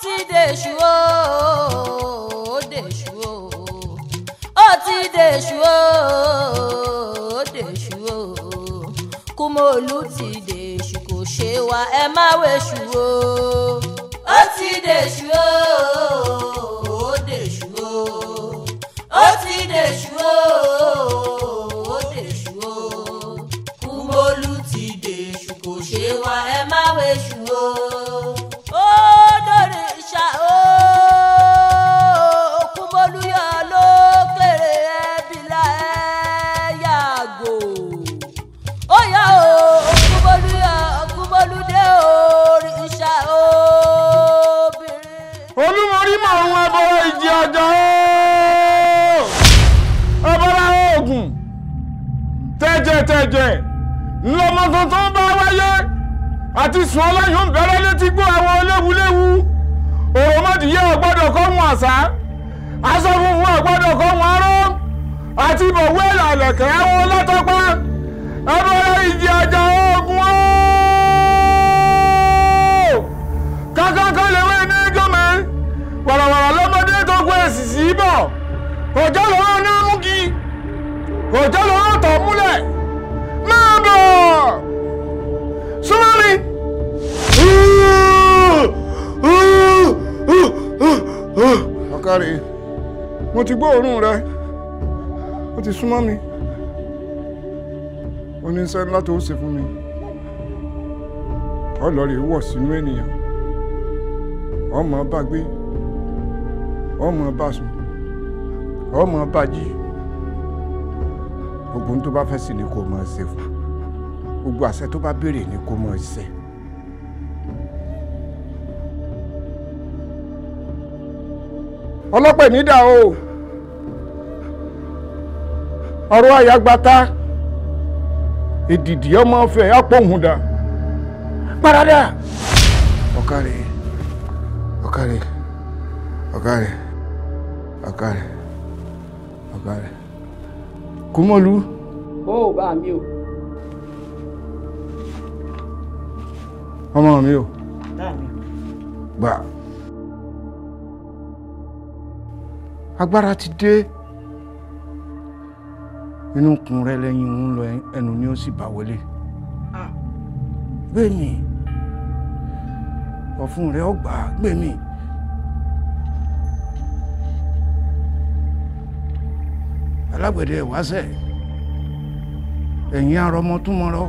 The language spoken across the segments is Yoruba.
Ti dèṣù o, ó dèṣù o, ó ti dèṣù o, ó dèṣù o. Kúmọ̀lù ti dèṣù, kò ṣe wá, ẹ má wẹ̀ṣù o. Ó ti dèṣù o, ó dèṣù o, ó ti dèṣù o, ó dèṣù o. Kúmọ̀lù ti dèṣù, kò ṣe wá, ẹ má wẹ̀ṣù o. Ó dòrè ṣá o, Kúmọ̀lù yọ lókèrè, ẹbílà ẹ yàgò. Ó yá o, Kúmọ̀lù yọ, Kúmọ̀lù dé òrìṣà obìnrin. Olúmọrí màá ń ẹbọra ìjì ọjọ́, ẹbọra oògùn tẹ̀jẹ̀tẹ̀jẹ̀ ńlọmọ tuntun bá wáyé àti sùn ọlọ́yún bẹ̀rẹ̀ létí gbọ́ àwọn léwuléwu. Òròmọdìyẹ ọ̀gbọ́dọ̀ kọ́ wọn àṣà, aṣọ funfun ọ̀gbọ́dọ̀ kọ́ wọn aró, àti bọ̀wé ìlàlẹ̀kẹ́ àwọn ọlọ́tọ́pá. Ẹbọra ìjì ọjọ́ oògùn ooo kankankan lèwe ní gómẹ wàràwàrà lọ́mọdé tó gbé èsì sí bọ̀. Òjò lọ́wọ́ ní múgi, òjò lọ́wọ́ tọ̀ múlẹ̀. Máa bọ̀ súnmọ́ mi. Ọ̀kàrẹ̀, mo ti gbọ́ òórùn rẹ, ó ti súnmọ́ mi. Ó ní iṣẹ́ ńlá tó ṣe fún mi. Ọlọ́rẹ̀ wọ̀ sínú ènìyàn, ọmọ bá gbé, ọmọ bá sùn, ọmọ bá jí. Gbogbo ohun tó bá fẹ́ sí ni kò máa ṣe fún, gbogbo àṣẹ tó bá béèrè ni kò máa ṣe. Ọlọ́pẹ̀ nídà o, ọ̀rọ̀ àyàgbátá èdìdì ọmọ ọ̀fẹ́ apọ̀hùndà parada. Ọ̀kàrẹ̀, ọ̀kàrẹ̀, ọ̀kàrẹ̀, ọ̀kàrẹ̀, ọ̀kàrẹ̀. Kúmọ̀lú. Ó bá mi o. Ọmọ mi o. Gbà. Agbára ti dé. Inú kun rẹ lẹ́yìn ń lọ, ẹnu ni ó sì bá wọlé. Gbẹ̀mí ọ̀fun rẹ ọgbà gbẹ̀mí. Alágbẹ̀dẹ wáṣẹ̀ ẹ̀yìn arọmọ túmọ̀rọ̀,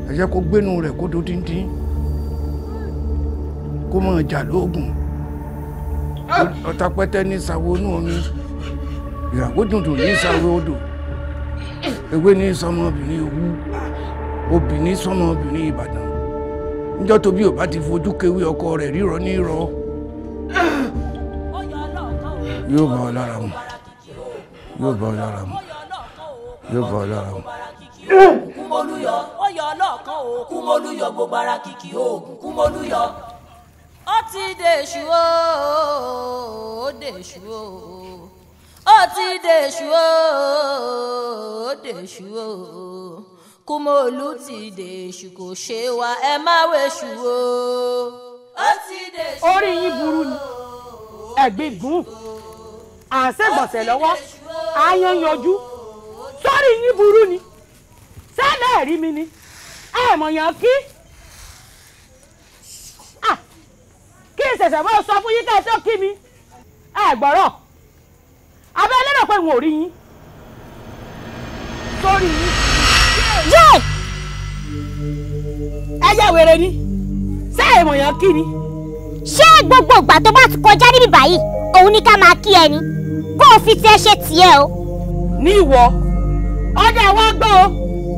ẹ jẹ́ kó gbénu rẹ̀ kó dodindin, kó mọ̀ jà lóògùn. Ọ̀tàpẹ́tẹ́ ní sàwọ́ inú omi, ìràwọ̀ dùndùn ní sàwọ́ odò, ewé ní sọmọbìnrin Òwu, obìnrin sọmọbìnrin Ìbàdàn. Níjọ́ tó bí ò bá ti fojú kéwé ọkọ rẹ̀ rírọ ní rọ, yóò bá ọ lára mu, yóò bá ọ lára mu, yóò bá ọ lára mu. Kúmọ̀lù yọ, ó yọ ọlọ́ọ̀kan o, Kúmọ̀lù yọ, gbogbo ara kìkì oògùn, Kúmọ̀lù yọ. Ó ti dèṣù o, ó dèṣù o, ó ti dèṣù o, ó dèṣù o. Kúmọ̀lù ti dèṣù, kò ṣe wá, ẹ má wẹ̀ṣù o. Ó ti dèṣù o. Orí yín burú ni, ẹ̀gbin gùn, à ń ṣègbọ̀nsẹ̀ lọ́wọ́, àyàn yanjú. Sórí yín burú ni, sẹ́lẹ̀ rí mi ni, ẹ mọ̀ yàn kí. Kí n ṣẹ̀ṣẹ̀ mọ́ sọ fún yín ká ẹ tó kí mi, ẹ gbọ́rọ̀. Abẹ́ lérò pé n ò rí yín. Sórí yín. Yé! Ẹ yá wèrè ni, ṣé ẹ mọ̀ yàn kí ni? Ṣé gbogbo ìgbà tó bá ti kọjá níbí báyìí, òun ní ká máa kí ẹni? Kó o fi tiẹ̀ ṣe tiẹ̀ o. Ní ìwọ, ọdẹ wa gbọ́ o,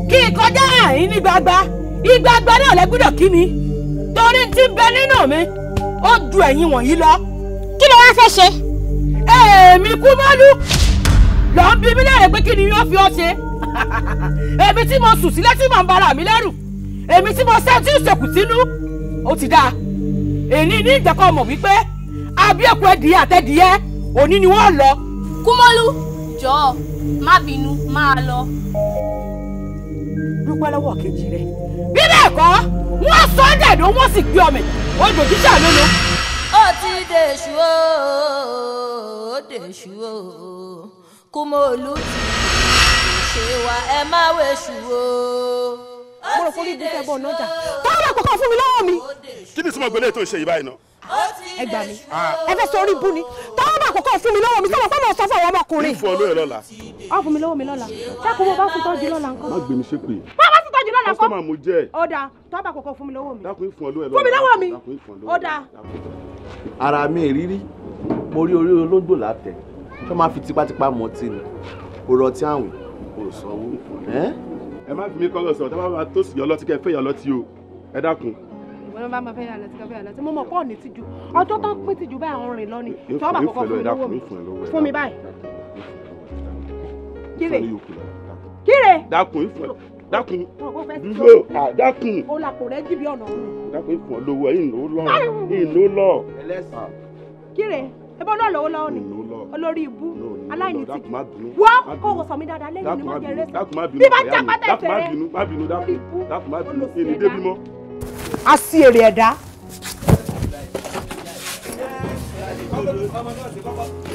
kí n kọjá àyín ní gbagba, ìgbagba náà lẹ gbọ́dọ̀ kí mi, torí ti bẹ nínú mi, ó ju ẹ̀yin wọ̀nyí lọ. Kí ló wá fẹ́ ṣe? Èmi Kúmọ́lú lọ ń bi mí léèrè pé kí ni yóò fi ọ́ ṣe. Èmi tí mo sùn sílẹ̀ tí mò ń bara mi lẹ́rù, èmi tí mo ṣe tí ń ṣekù sínú, ó ti dáa. Èyí ní ìjẹ́kọ̀ mọ̀ wípé abíẹ̀kù ẹ̀dìyẹ àtẹ̀dìyẹ òní ni wọ́n lọ. Kúmọ́lú jọ̀ọ́ má bínú, máa lọ. Dúpẹ́ lọ́wọ́ kejì rẹ̀. Bí bẹ́ẹ̀ kọ́, wọ́n sọ ọ́ dẹ̀dọ̀, wọ́n sì gbé ọmọ. Ó dòjíṣẹ́ mi nu. Ó ti dèṣù o, ó dèṣù o, Kúmọ̀lù ti ṣe wa ẹ má wẹ̀ṣù o. Mo rò pé orí ibùsẹ̀ bọ̀ náà jà. Tọ́wọ́ àkọ́kọ́ fún mi lọ́wọ́ mi. Kí ni ìsúnmọ́ gbélé tó ń ṣe yìí báyìí náà? Ẹ gbà mí. Ẹ fẹ́ sọ orí ibú ni. Tọ́wọ́ àkọ́kọ́ fún mi lọ́wọ́ mi sọ́wọ́ fọ́mọ̀ sọ fún àwọn ọmọkùnrin. Fún ọ lóye lọ́la. Ó fún mi lọ́wọ́ mi lọ́la. Dákun mo bá fún tọ́jú lọ́la ńkọ́. Má gbé mi ṣépè. Má bá fún tọ́jú lọ́la ńkọ́. Kọ́sítọ́mà mo jẹ́. Ó dáa, tọ́wọ́ àkọ́kọ́ fún mi lọ́wọ́ mi. Dákun fún ọ lóye lọ́la. Fún mi lọ́wọ́ mi. Ó dáa. Ara mi ìrírí, mo rí orí olóńgbò látẹ̀. Ṣé máa fi tipátipá mọtí ni? O rọtí àwìn, o sanwó. Ẹ má fi mí kọ́ lọ sọ̀rọ̀, tá bá máa tó sì yọ lọ́tí kẹ́ fẹ́ yọ lọ́tí o. Ẹ dákun. Ìwọ bá máa fẹ́ yà lọ́tí kẹ́ fẹ́ yà lọ́tí. Mo mọ̀ pọ̀ ní tìjú. Ọjọ́ tó ń pín tìjú báyìí àwọn rìn lọ ni. Tọ́ bá kọ́kọ́ fún mi lọ́wọ́ mi. Fún mi báyìí. Kíre. Kíre. Dákun ìfún ẹ. Dákun. Dúró. Dákun. O làpò rẹ jìbì ọ̀nà òun. Dákun ìfún ọ lówó ẹ ìnú lọ. Ìnú lọ. Kíre. Ebo náà lówó lọ́wọ́ ni. Olórí ibú. Aláìní tìjú. Wọ́ kó o sọ mi dáadáa lẹ́yìn ni mo jẹ rẹ́sì. Bí bá já pátá ẹsẹ̀ rẹ. Má bínú dákun. Dákun má bínú. Ìní débi mọ́. A sí èrè ẹ̀dá.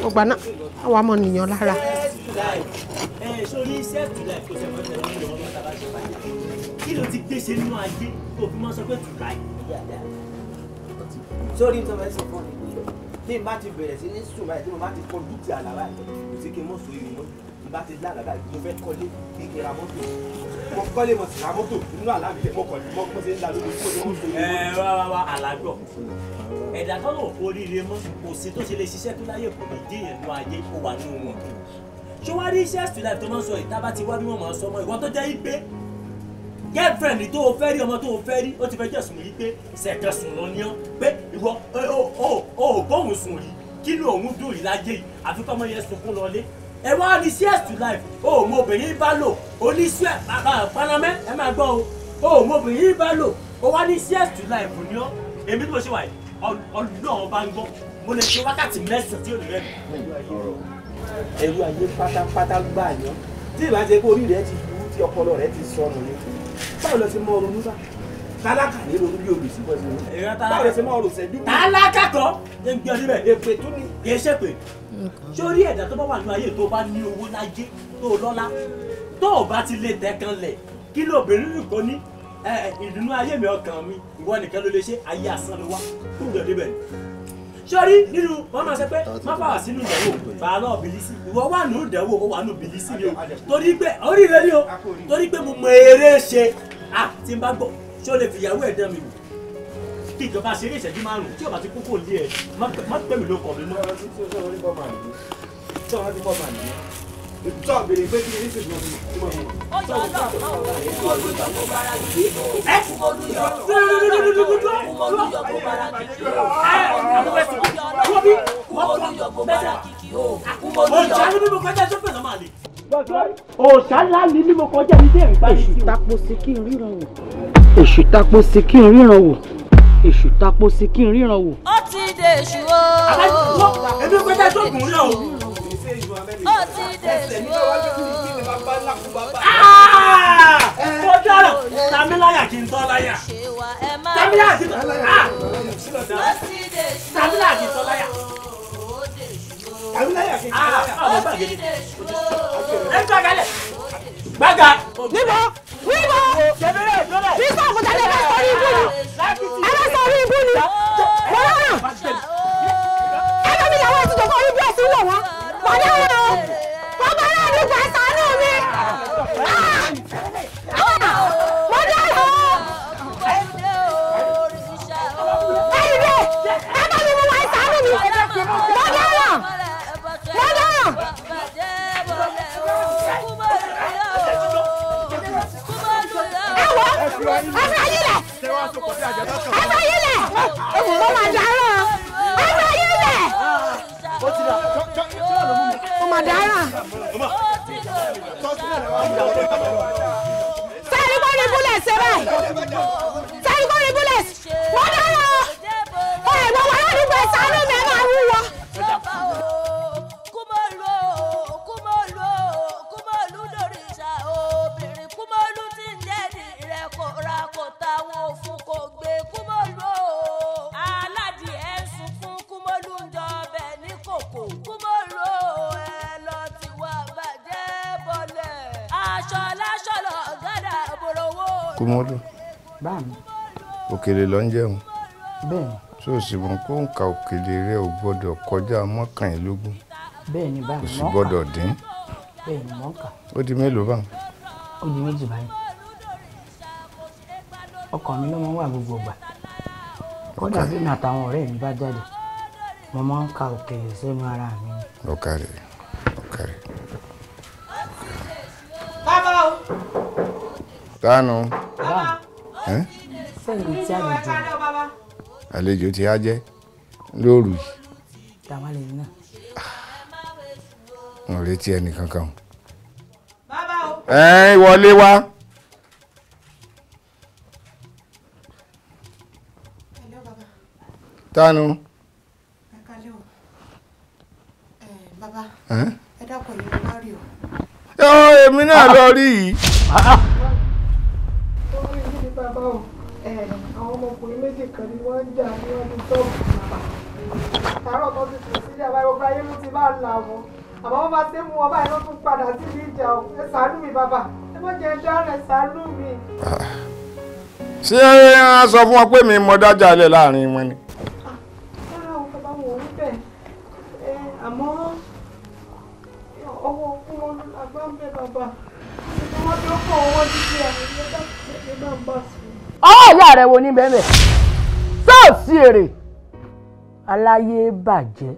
Ọgbà náà, àwa ọmọ nìyàn lára. Kí ló ti gbé ṣe nínú ayé kó fi máa sọ pé to life? Sórí tó máa ń sọ fún mi pé tí n bá ti bẹ̀rẹ̀ sí ní sùn báyìí tí mo bá ti kọ dúkìá àlá báyìí kò sí kí n mọ̀ sórí mi mọ́. N bá ti lá àlá báyìí mo fẹ́ kọ́lé kí n ra mọ́tò. Mo kọ́lé mo sì ra mọ́tò nínú àlá mi mo kọ̀ mo ṣe ń la lórí mo ṣe ń sọ. Ẹ wá wá wá àlágbọ̀. Ẹ̀dá tọ́lọ̀ kó oríire mọ́ kò sí tó ṣe lè ṣiṣẹ́ tó láyè kò ní díyẹn nú ayé ó wà nínú wọn. Ṣé wàá rí iṣẹ́ ìsúná tó máa ń sọ ìta bá ti wá bí wọ́n máa ń sọ mọ́ ìwọ tó jẹ́ ìgbé girlfriend tó o fẹ́ rí ọmọ tó o fẹ́ rí ó ti fẹ́ jẹ́ sùn rí pé ṣẹ̀kan sùn lọ ní ọ́ pé ìwọ o ò bóun sùn rí kí ló òun dùn rí láyé yìí àfi kọ́mọ yẹn sunkún lọlé ẹ wá ní sí to life o ò mọ obìnrin bá lò ó ní sí panamẹ́ ẹ máa gbọ́ o ò mọ obìnrin bá lò ó wá ní sí to life ní ọ́ èmi tí mo ṣe wà yìí Ọlọ́run bá ń gbọ́ mo lè ṣe wákàtí mẹ́sàn-án tí ò ní rẹ̀ mi. Ẹrú ayé pátápátá gbà yán tí ìbá ṣe pé orí rẹ ti burú tí ọpọlọ rẹ ti sọnù ni báwo lọ ṣe mọ ronú bá tálákà ní ronú bí olùsíbọ̀ ṣe ronú báwo lọ ṣe mọ ọrọ̀ ṣẹ́jú. Tálákà kọ́ ẹ ń gbé ọ níbẹ̀ èpè tún ni. Kì í ṣe pé sórí ẹ̀dá tó bá wà nínú ayé tó bá ní owó láyé tó lọ́lá tó o bá ti lè tẹ̀ kan lẹ̀ kí lóbìnrin nìkan ní ìdùnnú ayé mi ọkàn mi ìwọ nìkan ló lè ṣe ayé asán ló wá tó ń gbé ọ níbẹ̀. Sórí nínú wọn máa ṣe pé má fà wá sínú ìdánwò bàálọ̀ bìlísì ìwọ wà nínú ìdánwò ó wà nínú bìlísì ni o torí pé oríire ni o torí pé mo mọ eré ṣe à tí n bá gbọ́ ṣé o lè fìyàwó ẹ̀ dán mi wò kí ìjọba ṣeré ìṣẹ́jú márùn-ún tí o bá ti kókó lé ẹ má pẹ́ mi ló kọ̀ mi mọ́. Òòṣà ńlá ni mímọ kọjá ní dé ìgbà yìí. Èṣù tapo sí kí n ríran wò. Èṣù tapo sí kí n ríran wò. Èṣù tapo sí kí n ríran wò. Ó ti dèṣù o. Èmi kọjá tó gùn náà o. Ó ti dèṣù o. Mo dára tàmíláyà kí n tọ́ láyà. Tàmíláyà kí n tọ́ láyà. Tàmíláyà kí n tọ́ láyà. Tàmíláyà kí n tọ́ láyà. Ẹ gbàgálẹ̀. Gbàgà. Níbo níbo nígbà àbújá lè fẹ́ sọrí ibú ni ẹ fẹ́ sọrí ibú ni mo rọrùn ẹ bá mi làwọn ètùtù kan orí bí ẹ̀sìn wọ̀ wọ́n mo dára o mo bá rà ní gbà sàánú mi mo dára o ẹ̀yìn dé ẹ bá mi mú wá sàánú mi mo dára mo dára. Ẹ fẹ́ yílẹ̀! Ẹ fẹ́ yílẹ̀! Mo mà dáràn! Ẹ fẹ́ yílẹ̀! Mo mà dáràn! Sẹ́ẹ̀rí kò ní búlẹ̀ ṣe báyìí! Sẹ́ẹ̀rí kò ní búlẹ̀ mo dáràn! Ẹ mo wà ládùúgbò ẹ ṣàánú mi ẹ máa wúwo. Kò táwọn òfun kò gbé Kúmọ̀lù o. Kúmọ́lù. Báàmì. Òkèlè ló ń jẹun. Bẹ́ẹ̀ni. Tó o sì mọ̀ pé òǹkà òkèlè rẹ ò gbọ́dọ̀ kọjá 21. Bẹ́ẹ̀ni báàmì. Kò sì gbọ́dọ̀ dín. Bẹ́ẹ̀ni mò ń kà. Ó di mélòó báwọn? Ó di 2 báyìí. Ọkàn mi ló máa ń wà gbogbo ìgbà. Kódà bí mi àtàwọn ọ̀rẹ́ mi bá jáde, mo máa ń ka òkèlè sẹ́nu ara mi. Ọ̀kàrẹ̀ ọ̀kàrẹ̀. Bàbá o. Tánu. Bàbá. Sẹ́yìn tí àlejò. Àlejò ti á jẹ́ lóru yìí. Tàwa lè náà. N ò retí ẹnì kankan. Bàbá o. Ẹ wọlé wá. Tánu. Ẹ kálẹ́ o. Bàbá. Ẹ dákun yìí mo wá rí o. Yọ èmi náà lọ rí yìí. Orí mi ni bàbá o. Àwọn ọmọkùnrin méjì kan ni wọ́n ń jà níwájú ṣọ́ọ̀bù bàbá. Àárọ̀ tó ti sùn sílẹ̀ àbáyọ gbogbo ayé ló ti máa là wọ́n. Àmọ́ wọ́n bá ṣe mú wọn báyìí ló tún padà síbi ìjà o. Ẹ ṣàánú mi bàbá. Ẹ má jẹ́ dára ẹ ṣàánú mi. Ṣé ẹ sọ fún wọn pé mi mọ dájà lẹ̀ láàrin wọn ni? Rárá o bàbá wọn ò rí bẹ́ẹ̀. Àmọ́ ọwọ́ Kúmọ́lù àgbà ń bẹ bàbá. Wọ́n tó kọ̀ ọwọ́ títí àwọn ẹgbẹ́ bá ń bá sùn. Ọwọ́ ìyá rẹ̀ wo ní bẹ́ẹ̀ sóòsì èrè aláyé bàjẹ́.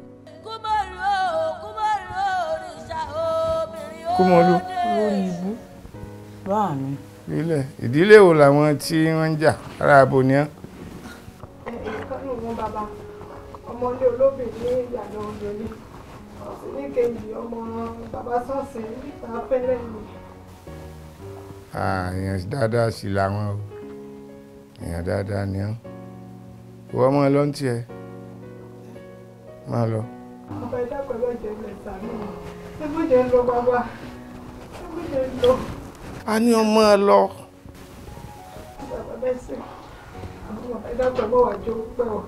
Kúmọ́lù. Lórí ibú báà mi. Ilẹ̀ ìdílé wo làwọn tí wọ́n ń jà ara abo ni án. Ìkànnì wọn bàbá ọmọlé olóbìnrin ní ìyànà obìnrin ọ̀sìn ní kejì ọmọ bàbá sọ̀sìn níta fẹ́rẹ̀ ni. Èèyàn dáadáa sì làwọn o, èèyàn dáadáa ni án. Ìwọ máa lọ ń tiẹ̀, máa lọ. Bàbá ẹ dákun ẹ má jẹ́ lọ ṣàánú mi, ẹ má jẹ́ lọ bàbá, ẹ má jẹ́ lọ. A ní ọmọ ẹ lọ. Bàbá bẹ́ẹ̀ sè, bàbá ẹ dákun ẹ má wà jó pẹ́ o.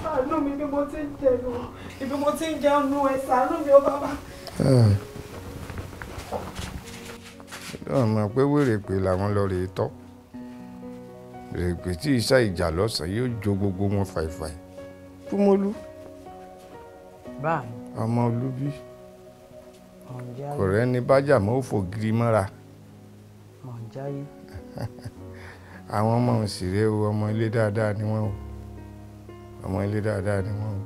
Ṣàánú mi bí mo ti ń jẹun, ibi mo ti ń jẹun nu ẹ ṣàánú mi ó bàbá. Lọ́wọ́n mọ̀ pé wèrèpè làwọn lọ rèé tọ́. Wèrèpè tí iṣẹ́ ìjà lọ́sàn-án yóò jó gbogbo wọn fàìfàì. Kúmọ́lù. Báàmì. Ọmọ Olúbí. Kò rẹ́ni bájà mọ́ òfò gidi mọ́ra. Mọ̀njáyé. Àwọn ọmọ òsèré o, ọmọ ilé dáadáa ni wọ́n o. Ọmọ ilé dáadáa ni wọ́n o.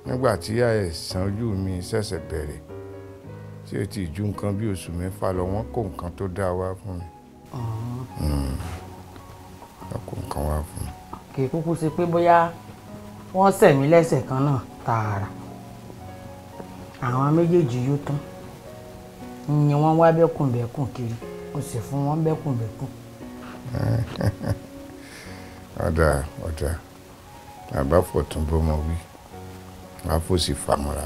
Nígbà tí àìsàn ojú mi ṣẹ̀ṣẹ̀ bẹ̀rẹ̀ tí ó ti ju nǹkan bí oṣù 6 lọ, wọ́n kó nǹkan tó dáa wá fún mi. Wọ́n kó nǹkan wá fún mi. Kì í kúkú ṣe pé bóyá wọ́n ṣẹ̀ mí lẹ́sẹ̀ kan náà tààrà. Àwọn méjèèjì yóò tán. Ni wọ́n wá bẹ́kùnbẹ́kùn kiri, ó sì fún wọn bẹ́kùnbẹ́kùn. Ọ̀dà ọ̀dà àbáfọ̀tún bọ́mọ wí, àfòsì fàmọ́ra.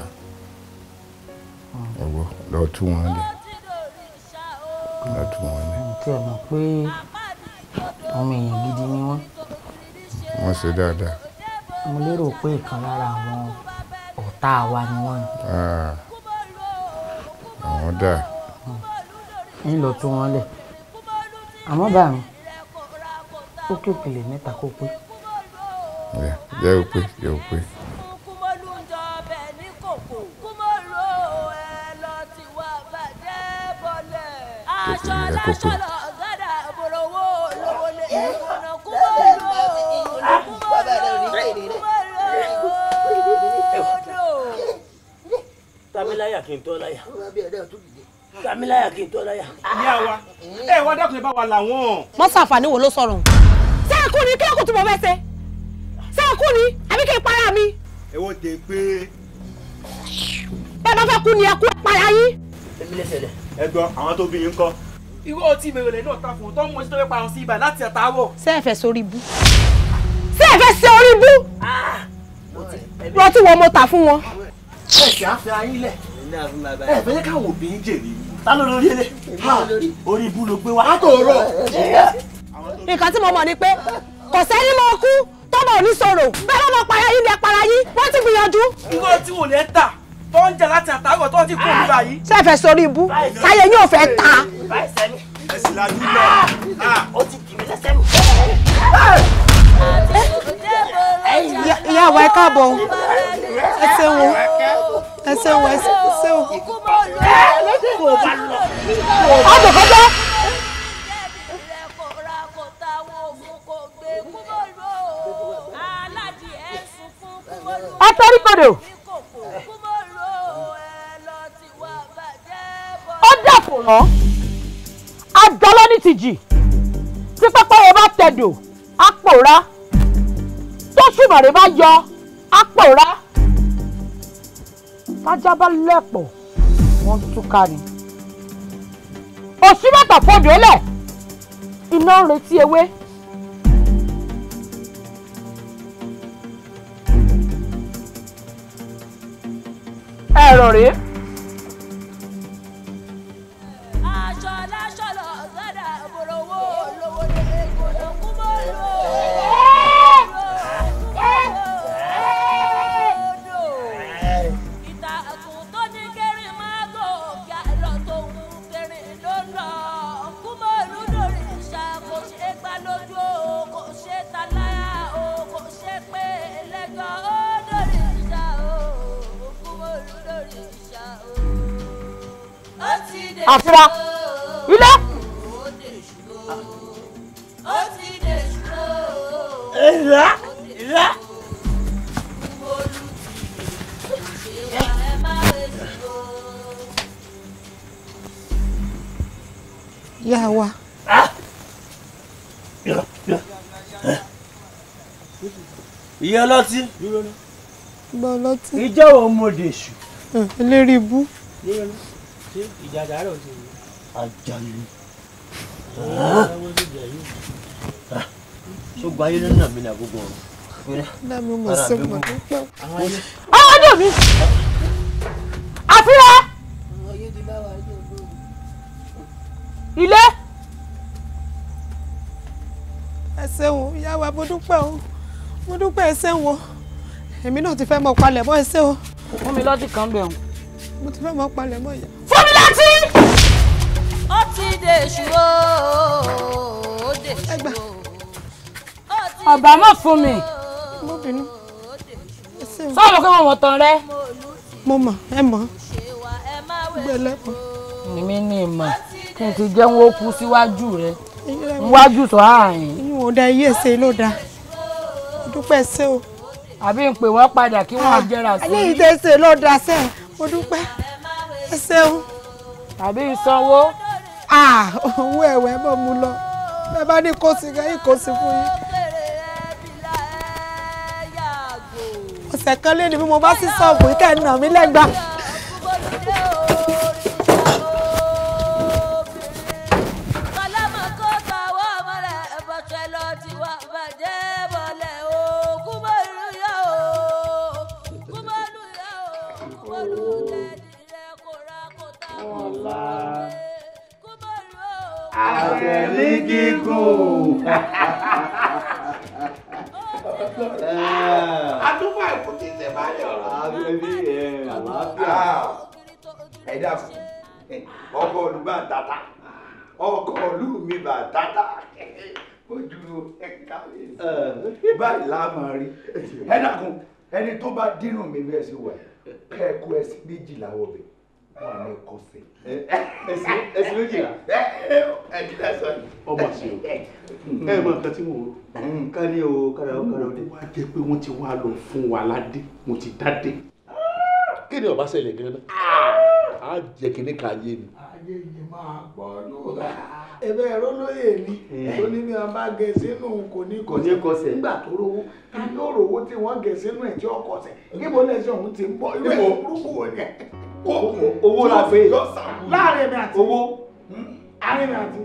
Ọwọ́ lọ tú wọn lẹ̀. Lọ tú wọn lẹ̀. Tí ẹ mọ̀ pé ọmọ èèyàn gidi ni wọ́n. Wọ́n ṣe dáadáa. Mo lérò pé ìkan lára àwọn ọ̀tá wa ni wọ́n. Àwọn dà. Ń lọ tú wọn lẹ̀. Àmọ́ bá mi, ó kí òkèlè 3 kó pé. Jẹ́ ó pé, jẹ́ ó pé. Òkèlè rẹ kó pé. Tamiláyà kí n tọ́ láyà. Tamiláyà kí n tọ́ láyà. Ìyá wa, ẹ wá dákun ẹ bá wa làwọn. Mọ́ sàǹfààní wo ló sọ̀rọ̀? Ṣé ẹ kú ni kí lókùn tí mo fẹ́ ṣe? Ṣé ẹ kú ni àbí kí n para mi? Ẹ wo tè pé. Bẹ́ẹ̀ bá fẹ́ kú ni ẹ kú para yín. Èmi lẹ́sẹ̀ lẹ̀. Ẹ gbọ́, àwọn tó bí yín kọ́. Irú ọtí mèrèlè náà ta fún un tó ń mú ẹsẹ̀ tó fẹ́ parun sí ibà láti àtàárọ̀. Ṣé ẹ fẹ́ sórí ibú? Ṣé ẹ fẹ́ ṣe orí ibú? Rọtí wo mo tà fún wọn? Ẹ kì á fẹ́ ayín lẹ̀. Ẹ fẹ́ káwọn òbí ń jèrè. Ta ló lórí ilé? Orí ibú ló gbé wá. Látòrọ̀. Nǹkan tí mo mọ̀ ni pé kò sẹ́ni mọ kú tọ́mọ ò ní sọ̀rọ̀ bẹ́ẹ̀ ló mọ para yín ni ẹ para yín wọ́n ti gbìyànjú. Irú ọtí wo lẹ ń tà tó ń jà láti àtàárọ̀ tó ti kú òbí báyìí? Ṣé ẹ fẹ́ sórí ibú? Táyé yín ò fẹ́ ta. Báyìí sẹ́ni. Ẹ sì lajú lọ. Ó ti kì mí lẹ́sẹ̀. Ìyá wa ẹ káàbọ̀ o, ẹ ṣeun o, ẹ ṣeun o, ẹ ṣeun o. Ọdún kọjá. Ẹ torí kodò. Ó dàpọ̀ rán. Àjọlọ́ ní tìjì. Tí pẹ́pẹ́yẹ bá tẹ̀dò, á pòórá. Tó ṣùmọ̀rẹ́ bá yọ, á pòórá. Tájá bá lẹ̀pọ̀, wọ́n túká ni. Òṣìbàtà fọdù lẹ̀, iná ń retí ewé. Ẹ̀rọ rèé. Àfúrá ilé. Ìyá wa. Ìyá ọlọ́tí. Ìgbà ọlọ́tí. Ìjọ́ wo mo dè ṣù. Eléré ibú. Ṣé ìjà àdàrọ̀ ti rí? Àjàlù. Ṣógun ayé ló nà mí ní àgógó ọ̀run. Dámi mo ṣe mọ̀ dúpẹ́. Ọdún mi. Àfúrá. Ilé. Ẹ ṣeun ìyá wa, mo dúpẹ́ o, mo dúpẹ́, ẹ ṣeun o. Èmi náà ti fẹ́ mọ palẹ̀ mọ́, ẹ ṣé o. Fún mi lọ́tì kan bẹ̀ wọ́n. Mo ti fẹ́ mọ palẹ̀ mọ́ ìyá. Fún mi lọ́tì. Ó ti dèṣù o, ó dèṣù o. Ọ̀bà mọ̀ fún mi. Mo bínú. Sọ́ọ̀mù pé mo mọ̀ tán rẹ. Mo mọ̀, ẹ mọ̀. Gbẹlẹ́pọ̀. Èmi ní ìmọ̀ kí n ti jẹun ó kú síwájú rẹ. Níwájú sọ àárín. Ìyún ò da iye ṣe ló da. Mo dúpẹ́ ṣé o. Àbí ń pè wọ́n padà kí wọ́n jẹrà sí. Ayé ìdè ṣe ló da ṣe. Mo dúpẹ́. Ẹ ṣeun. Tàbí ìsanwó. Owó ẹ̀wẹ̀ mọ̀ mú lọ. Ẹ bá ní kó sí kẹ́yìn kó sí fún yín. Ọ̀sẹ̀ kan lé ní bí mo bá sí ṣọ́ọ̀bù yìí kẹ́ ẹ̀ nà mí lẹ́gbàá. Àtẹ̀lé gígùn. Àdúgbò àìkú ti ṣe máa yọ̀ ọ́. Ẹ dákun, ọkọ olùgbà tata, ọkọ olú mi bà tata, ó dúró kábíyèsí. Báyìí la máa rí. Ẹ dákun, ẹni tó bá dínú mi bẹ́ẹ̀ sí wà, kẹ́ ẹ kó ẹsẹ̀ méjìlá wọ̀bẹ̀. Wọ́n ní kọsẹ̀. Ẹsìn méjìlá. Ẹ̀dí lásán. Ọmọ sí o, ẹ mọ nǹkan tí mò ń rò. Nǹkan ní o, kára ó kára ó dé. Wá jẹ́ pé wọ́n ti wá lọ fún wa ládé, mo ti dádé. Kí ni ó bá ṣẹlẹ̀ gan-an? Á jẹ́ kí ní ká yé ni. Ayé yìí máa pọ̀ lóra. Ẹ̀bẹ̀ ẹ̀rọ lóye mi tó ní bí wọ́n bá gẹ sínú kò ní kọsẹ̀. Nígbà tó rówó, ká ní ó rówó tí wọ́n gẹ sínú ẹ̀ tí ó kọsẹ̀. Níbo lẹ́sẹ̀ òun ti ń bọ̀? Irú ẹ̀ burúkú wo ni? Owó la pé láàrin mi àti owó àárín mi àti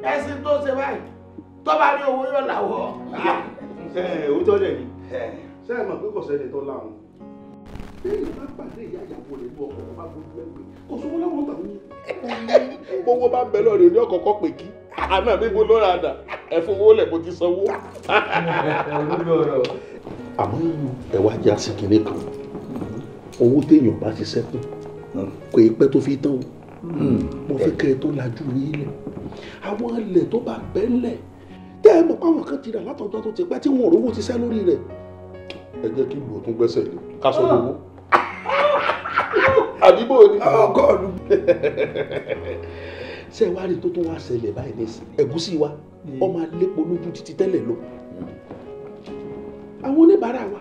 ẹsìn tó ṣe báyìí tó bá rí owó yóò làwọ. Òótọ́ dẹ̀ ni. Ṣé ẹ mọ̀ pé kò sẹ́ni tó láwọn? Bẹ́ẹ̀ni bá pàdé ìyá ìyàwó rẹ̀ ní ọkọ̀ bá gbójú ẹgbẹ́ kò sówó lọ́wọ́ tàwọn. Gbogbo bá ń bẹ lọ́rẹ̀ ní ọ̀kọ̀ọ̀kọ̀ pè kí àná mi bo lóra àdà ẹ̀fún owó lẹ̀ mo ti sanwó. Àmọ́ ẹ wá jẹ́ àsìkiri kan, owó téèyàn bá ti sẹ́kù kò í pẹ́ tó fi tán o. Mo fẹ́ kẹ́ ẹ tó lajú yín lẹ̀, àwọn ilẹ̀ tó bá bẹ́ lẹ̀ Tẹ́ ẹ mọ̀ páwọn kan ti rà látọjọ́ tó ti pẹ́ tí wọn ò rówó ti sẹ́ lórí rẹ̀. Ẹ jẹ́ kí ìlú òtún gbẹ́sẹ̀ lé ká sọ lówó. Àdìbò ni. Ọgọ́rùn. Ṣé wàá rí tó tún wá ṣẹlẹ̀ báyìí nísìnyí? Ẹ̀gúsí wa ọmọ alépo lójú títí tẹ́lẹ̀ lọ. Àwọn oníbàárà wa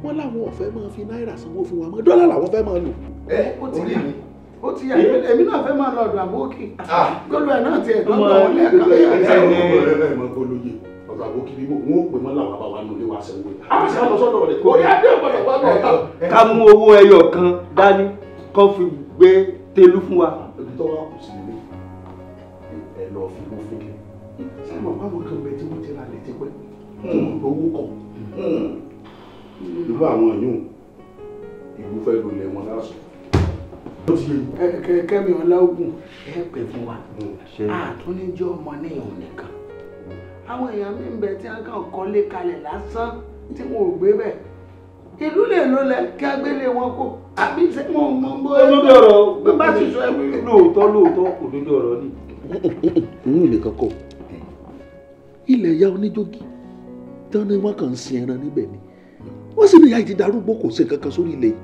wọ́n láwọn ò fẹ́ máa fi náírà sanwó fún wa mọ́, dọ́là làwọn fẹ́ máa lò. Ẹ ó ti yà ó ti yà èmi náà fẹ́ máa lọ ọ̀dọ̀ àbókì gbọ́dọ̀ ẹ̀ náà ti ẹ̀ gbọ́dọ̀ wọn lẹ́ẹ̀kan. Ọ̀dọ̀ àbókì bí wọ́n ó pè mọ́ làwọn àbáwá nù lé wa sẹ́wọ́ yìí. Àwọn sì á lọ sọ́dọ̀ rẹ̀. Orí adé ọ̀gbọ̀dọ̀ wà lọ́ọ̀ta. Ká mú owó ẹyọ kan dání kó fi gbé télú fún wa. Ibi tó wà kù sí ilé ẹ lọ fi owó fún mi. Ṣé mo bá wọn kan bẹ tí wọ́n ti ra lẹ̀ tipẹ́ tí wọ́n gbowó kọ̀? Irú àwọn yòó ìlú fẹ́ lulẹ̀ wọn lásán. Kẹ́mi Ọláògùn ẹ pè fún wa àtúnijọ́ ọmọ níyàn nìkan. Àwọn èèyàn mi ń bẹ tí wọn kàn kọ́lé kalẹ̀ lásán tí wọn ò gbé bẹ̀. Ìlú lè ló lẹ kí agbélé wọn kó àbí ṣé mo mọ bó olódò ọ̀rọ̀ bí bá ti sọ ẹwí. Lóòótọ́ lóòótọ́ òdodo ọ̀rọ̀ ni. Òun nìkan kọ́ ilẹ̀ ìyá oníjógì tán ni wọ́n kàn ń sin ẹran níbẹ̀ ni wọ́n sì ní ìyá yìí ti darúgbó kò sí nǹkan kan sórí ilẹ̀ yìí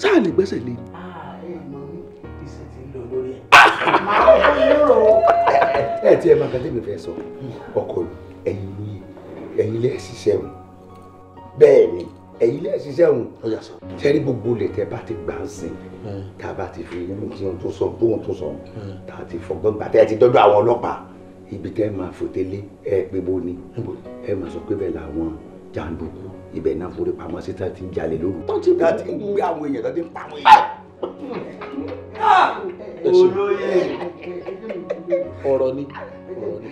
sáà lè gbẹ́sẹ̀ lé. Ẹ tí ẹ máa kan tẹ́mi fẹ́ sọ ọkọ ẹ̀yin lóye ẹ̀yin lẹ́ ṣiṣẹ́ òun bẹ́ẹ̀ ni ẹ̀yin lẹ́ ṣiṣẹ́ òun sẹ́rí gbogbo lè tẹ́ bá ti gbà ń sìn tá a bá ti fi inú tí wọ́n tó sọ bóun tó sọ tá a ti fọgbọ́n gbà tẹ́ ẹ ti dọ́dọ̀ àwọn ọlọ́pàá ibi tẹ́ máa fòtélé ẹ pé bó ni ẹ máa sọ pé bẹ́ẹ̀ làwọn jàǹdùkú ibẹ̀ náà forí pamọ́ sí tá a ti ń jalè lóru tá a ti ń gbé àwọn èèyàn tá a ti ń pa àwọn èèyàn. Olóyè ọ̀rọ̀ ni ọ̀rọ̀ ni.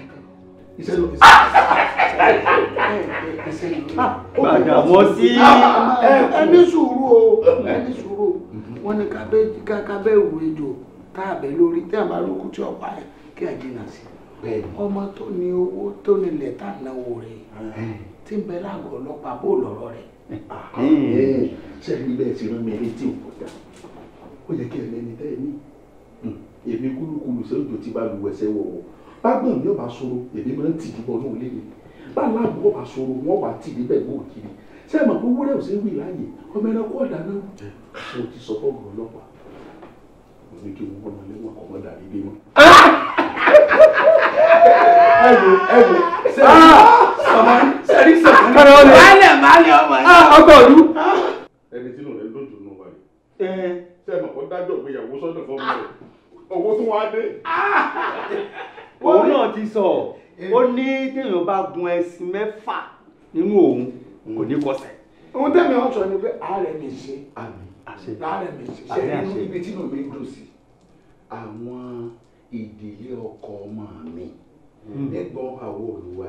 Gbàdàmọ́sí. Ẹ ní sùúrù o, ẹ ní sùúrù o. Wọ́n ní kábẹ́ ìwé ejò káàbẹ̀ lórí tí a bá lókun tí ọ̀pá ẹ̀ kí a jìnnà sí. Ọmọ tó ní owó tó nílẹ̀ tá a náwó rẹ̀ tí ń bẹ lágọ̀ọ́ ọlọ́pàá bó lọ́rọ̀ rẹ̀. Ṣé ẹni bẹ́ẹ̀ ti rán mi létí òkúta? Ó yẹ kí ẹ lẹ́ni tẹ́ ẹ ní. Èmi kúlúkúlù sẹ́jọ́ tí bá lu ẹsẹ̀ wọ̀wọ̀. Bágbọ̀n mi ò bá sọ̀rọ̀ èmi máa ń tìjú bọ́ náà lémi. Báláàbò ò bá sọ̀rọ̀ wọ́n wà tì níbẹ̀ gbó kiri. Ṣé ẹ mọ̀ pé wúrẹ́ ò ṣe é wì láàyè? Ọmọ ẹranko ọ̀dà náà. Mo ti sọ fọ́ọ̀mù ọlọ́pàá. Mo ní kí wọ́n máa lẹ́wọ̀n kọ́ mọ́ dàrí dé mọ́. Ẹ wo ẹ wo sẹ́rí sọ̀rọ̀ Bálẹ̀ bálẹ̀ ọmọ yìí. Ọgbọ̀n ọdún. Ẹni tí nù rẹ̀ ń dùn jù nù wáyé. Ṣé ẹ mọ̀ kó dájọ́ ìgbéyàwó sọ́dọ̀ fọ́ọ̀mù rẹ̀? Owó tún wá dé. Òun náà ti sọ ó ní téèyàn bá gun ẹṣin mẹ́fà nínú òun kò ní kọsẹ̀. Ohun tẹ́mi ọ̀ sọ ni pé ààrẹ mi ṣe. Ààrẹ mi ṣe. Ṣé inú ibi tí inú mi ń dùn sí àwọn ìdílé ọkọ ọmọ mi nígbọn àwọn olùwà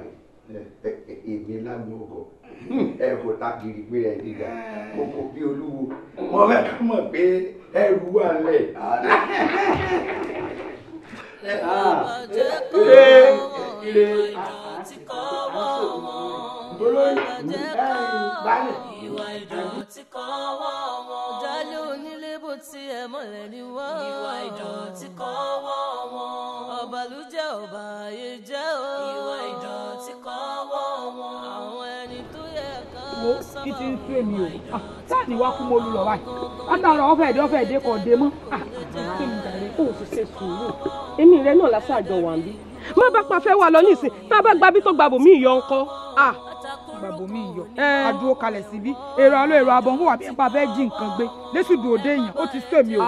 yìí èmi lágbọn ọkọ ẹ kò tágìrì pé ẹ dídà kókó bí olúwo mo fẹ́ ká mọ̀ pé ẹrù wà lẹ̀. Jálẹ̀ onílé bó tiẹ̀ mọ̀lẹ́ ni wọ́n. Ìwà ìdọ̀tí kọ́ wọ́ wọn. Ọ̀bàlújẹ́ ọ̀bà ayé jẹ́ o. Ìwà ìdọ̀tí kọ́ wọ́ wọn. Àwọn ẹni tó yẹ ká Wo kí ti ń tú èmi o, sáà ní wá kú mo lù lọ báyìí. Látàrọ ọ̀fẹ́ ẹ̀dẹ́ ọ̀fẹ́ ẹ̀dẹ́ kò dé mọ́. Kí ni jàre kó o sì ṣe sùúrù? Èmi rẹ náà lásàjọ wà ń bí. Má bá pa fẹ́ wà lọ nísìn, tá a bá gbabí tó gbàbò mí ìyọ ńkọ́. Gbàbò mí ìyọ, adúró kalẹ̀ síbí, èrò àlọ́ èrò àbọ̀ ń wà bí nípa fẹ́ jí nǹkan gbé, lẹ́sùdù òde èèyàn, ó ti sú èmi o.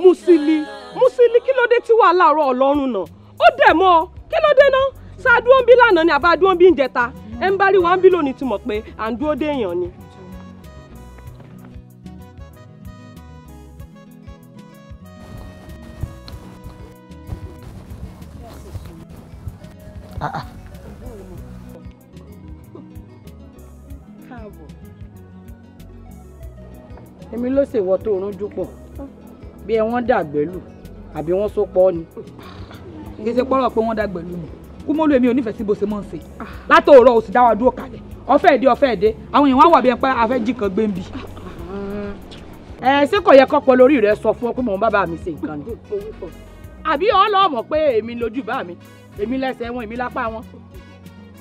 Musili, Musili, kí ló dé tí wàhálà ọ̀rọ̀ Ọlọ́run náà? Ó dẹ̀ mọ́ ọ, kí ló dé náà? Ṣá dúró ń bí lánàá ni àbá dúró ń bí ń jẹta? Ẹ ń bá rí wa ń bí lónìí ti mọ̀ pé à ń dúró dé èèyàn ni. Èmi ló ṣèwọ tó rúnjú pọ̀ bí ẹ wọ́n dàgbẹ́lù àbí wọ́n so pọ̀ ni. Kì í ṣe pọ́rọ̀ pé wọ́n dàgbẹ́lù ni Kúmọ́lù èmi ò nífẹ̀ẹ́ sí bó ṣe máa ń ṣe látòórọ́ o sì dá wa dúró kalẹ̀ ọ̀fẹ́ èdè ọ̀fẹ́ èdè àwọn èèyàn wá wà bí ẹ pé a fẹ́ jí kan gbé ń bì. Ẹ ṣé kò yẹ kọ́pọ̀ lórí rẹ sọ fún ọ pé mò ń bá bàbá mi ṣe nǹkan ni àbí ọ lọ mọ̀ pé èmi lójú bá mi Èmi lẹ́sẹ̀ wọn, èmi lápá wọn.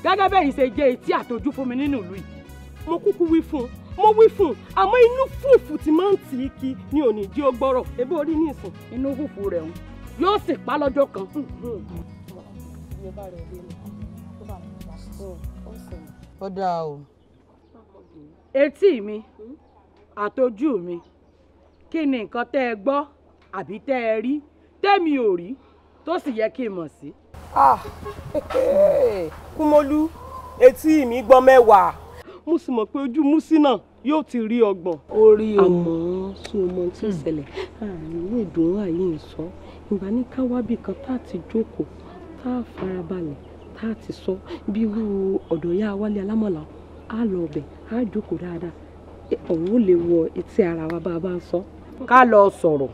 Gẹ́gẹ́ bẹ́ẹ̀ yìí ṣe jẹ́ etí àtọjú fún mi nínú ìlú yìí. Mo kúkú wí fún un, mo wí fún un, àmọ́ inú fùfù tí máa ń tì í kí ni ò ní jí ó gbọ́rọ̀. Ebí orí ní ìsìn. Inú fùfù rẹ̀ ń yóò sì pa lọ́jọ́ kan. Ó dáa o. Etí mi àtọjú mi, kí ni nǹkan tẹ́ ẹ gbọ́ àbí tẹ́ ẹ rí tẹ́mi ò rí tó sì yẹ kí n mọ̀ sí. Kúmọ́lú, etí mi gbọ́ 10. Mo sì mọ̀ pé ojú Músí náà yóò ti rí 30. Ó rí o. Àmọ́ sún ọmọ tí ó ṣẹlẹ̀ àárín ilé ìdùnnú àyè ń sọ ìgbà ní káwábì kan tá a ti jókòó tá a farabalẹ̀ tá a ti sọ bí irú ọ̀dọ̀ yá Wálé Alámọ̀lá á lọ ọbẹ̀ á jókòó dáadáa òun ò lè wọ etí ara wa bá a bá ń sọ. Ká lọ sọ̀rọ̀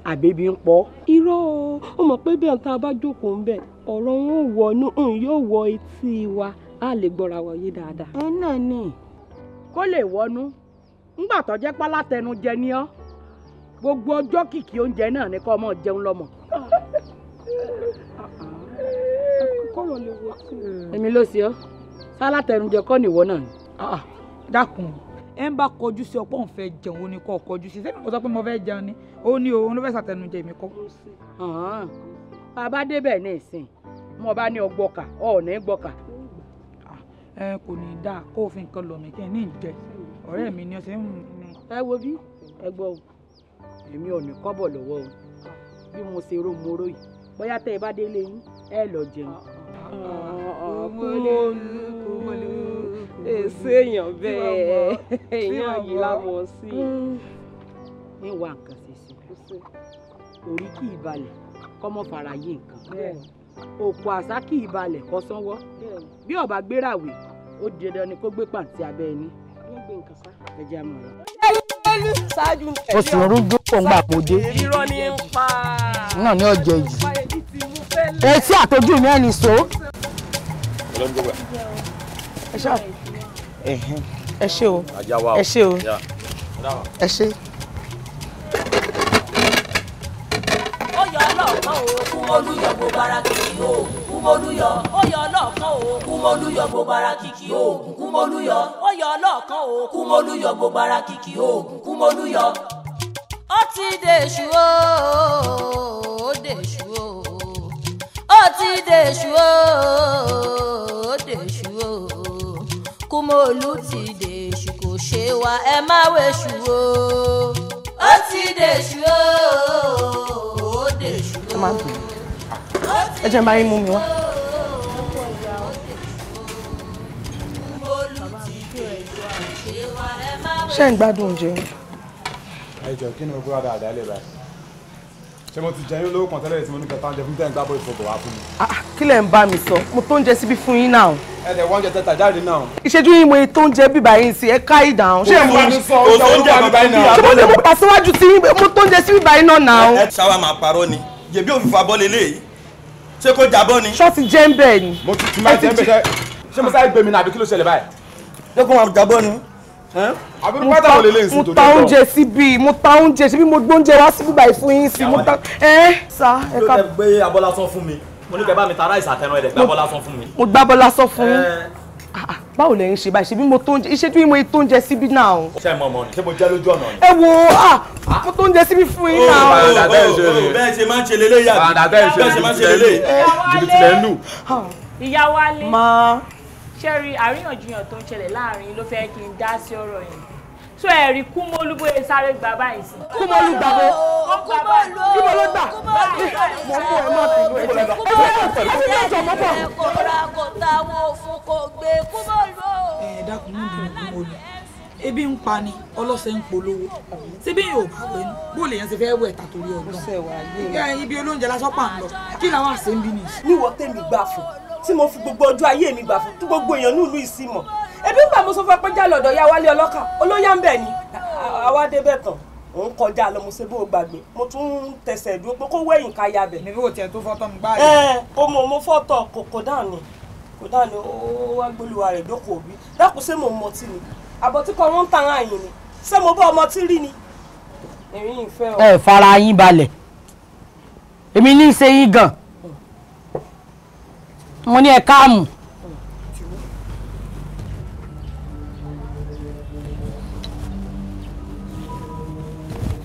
àbẹ́bí ń pọ̀. Irọ́ o, ó mọ̀ pé bẹ́ẹ̀ tá a bá jókòó ń bẹ̀ ọ̀rọ̀ wọn ò wọ inú yóò wọ etí wa á lè gbọ́ra wa yé dáadáa. Ẹ náà ni kó lè wọnú ńgbà tó jẹ́ pálátẹnujẹ ni ọ́, gbogbo ọjọ́ kìkì oúnjẹ náà ni kó ọmọ jẹun lọ́mọ. Kọ́rọ̀ lè wọ sí i. Èmi ló ṣe ọ́, sálátẹnujẹ kọ́ nìwọ náà ni. Dákun, ẹ ń bá kọjú sí ọ̀pọ̀ òun fẹ́ jẹun, ó ní kó kọjú sí. Sẹ́mi kò sọ pé mo fẹ́ jẹun ni, ó ní òun ló fẹ́ ṣàtẹnujẹ mi kọ́. Bàbá débẹ̀ ní ìsìn, mo bá ní ọgbọ́kà, ọ̀ ní gbọ́kà. Ẹ kò ní í dáa kó o fi nǹkan lọ̀ mí kí n ní ìjẹ, ọ̀rẹ́ mi ni ó ṣe ń. Ẹ wo bí ẹ gbọ́ o, èmi ò ní kọ́bọ̀ lọ́wọ́ o, bí mo ṣe ró mo ró yìí, bóyá tẹ́ ẹ bá délé yín ẹ lọ jẹun. Kúmọ́lú, èso èèyàn bẹ́ẹ̀, èèyàn yìí la mọ̀ sí. Ní wà nǹkan ṣe sí, orí kì í balẹ̀ kọ́mọ fara yí nǹkan, òkú àṣà kì í balẹ̀ kọ́ sanwó, bí ọba gbérawé ó di dandan ni kó gbé pàǹtí abẹ́ ẹni. Ẹ jẹ́ àmọ́ rẹ̀. Ó sì ń rúgbó pọ̀ ńgbà kó dé. Irọ́ ni ń pa. Náà ní ọjọ́ yìí. Etí àtọjú mi ẹni so. Ẹ ṣé o, ẹ ṣé o, ẹ ṣé. Ó yọ ọlọ́ọ̀kan o, Kúmọ́lú yọ gbogbo ara kìkì oògùn Kúmọ́lú yọ. Ó yọ ọlọ́ọ̀kan o, Kúmọ́lú yọ gbogbo ara kìkì oògùn Kúmọ́lú yọ. Ó yọ ọlọ́ọ̀kan o, Kúmọ́lú yọ gbogbo ara kìkì oògùn Kúmọ́lú yọ. Ó ti dèṣù o, ó dèṣù o, ó ti dèṣù o, ó dèṣù o. Kúmọ́lú ti dèṣù, kò ṣe wa ẹ má wẹ̀ṣù o. Ó ti dèṣù o, ó dèṣù o. Ẹ jẹ́ n bá yín mú mi wá. Ṣé ń gbádùn oúnjẹ? Ẹ jọ, kí ni mo gbọ́dọ̀ dáadáa lè báyìí? Ṣé mo ti jẹ yín lówó kan tẹ́lẹ̀ tí mo ní kẹta oúnjẹ fún tẹ́ ń gbábọ̀ ìfọ̀bọ̀ wá fún mi? Kí lẹ̀ ń bá mi sọ? Mo tó oúnjẹ síbí fún yín náà. Ẹ lẹ̀ wọ́n jẹ tẹ́ta jáde náà. Ìṣẹ́jú yín mo tó oúnjẹ bíbá yín sí, ẹ ká ìdáhùn. Ṣé mo oúnjẹ bíbá yín náà? Ṣé mo lè mú pàṣíwájú tí mo tó oúnjẹ sí bíbá yín náà náà? Ẹ ṣáwa máa parọ́ ni, jèbí òfin fa bọ́ leléyìí, ṣé kó jábọ́ ni. Ṣọ́ ti jẹ́ ń bẹ́ẹ̀ ni. Mo ti máa jẹ́ ń bẹ́ẹ̀. Ṣé mo sáré gbé mi náà àbí kí ló ṣẹlẹ̀ báyìí? Ṣé kó máa jábọ́ ni? Mo ta oúnjẹ síbí, mo ta oúnjẹ síbí, mo gbóúnjẹ wá síbí báyìí fún yín sí, mo ta ẹ sá ẹ ká. Ló tẹ gbé abọ́ lásán fún mi, mo ní kẹ́ bá mi ta ráìsì àtẹnu ẹ̀ dẹ̀ gbé abọ́ lásán fún mi. Mo gbá abọ́ lásán fún yín. Báwo lẹ ń ṣe báyìí? Ṣebí mo tó oúnjẹ, ìṣẹ́jú yín mo tó oúnjẹ síbí náà. Ṣé mo mọ̀ ni? Ṣé mo jẹ́ lójú ọ̀nà ni? Ẹ wo, mo tó oúnjẹ síbí fún yín náà. Bẹ́ẹ̀ ṣe máa ń ṣe lélẹ́yà, bẹ́ẹ̀ ṣe máa ń ṣe lélẹ́yà. Jìbìtì lẹ́ ń lù. Ìyá Wálé. Ma. Ṣẹ́rí àríyànjiyàn tó ń ṣẹlẹ̀ láàrin ló fẹ́ kí n dá sí ọ̀rọ̀ yẹn. So ẹ̀rí Kúmọ́lú bóyá sáré gba báyìí sí. Kúmọ́lú gbà bó. Kúmọ́lú Ibo ló gbà? Mo ń bọ̀, ẹ má bínú, ẹ jẹ́ ẹ jẹ́ mọ́ bọ̀. Kóra kò táwọn òfun kò gbé Kúmọ́lú. Ẹ dákun mú bínú Kúmọ́lú. Ebi ń pa ni, ọlọ́sẹ̀ ń polówó. Síbí yóò bá wẹ̀ ní, bó lè yẹn ṣe fẹ́ wẹ̀ tàtórí ọgbọ́n. Ibi olóúnjẹ lásán pà ń lọ, kí làwọn àṣẹ ń bí nìyí. Níwọ̀ tèmi gbà fún, tí mo fi gbogbo ọjọ́ ayé mi gbà fún, tí gbogbo èèyàn ní ìlú ìsìnmọ̀. Ebi ń gbà mo sọ fún ẹ pé jálẹ̀ ọ̀dọ̀ ya Wálé ọlọ́kà, olóyà ń bẹ̀ ni. Àwa débẹ̀ tán, òun kọjá lọ, mo ṣe bó o gbàgbé, mo tún ń tẹsẹ̀ dúró pé kó wẹ̀yìn ká ya bẹ̀. Níbi wo tiẹ̀ tó fọ́tọ̀ mi gbáà. Ẹ o mọ̀ mo fọ́tọ̀ kò dáhùn ni, kò dáhùn ni, ó wá gbólúwa rẹ̀ dókòó bí. Dákun, ṣé mo mọtí ni? Àbọ̀ tí kò wọ́n ń tan àyìn ni, ṣé mo bá ọmọ tí rí ni? Ẹ̀rín ìfẹ́ o. Ẹ fara yín balẹ̀, èmi ní í ṣe yín gan. Mo ní ẹ káàmù.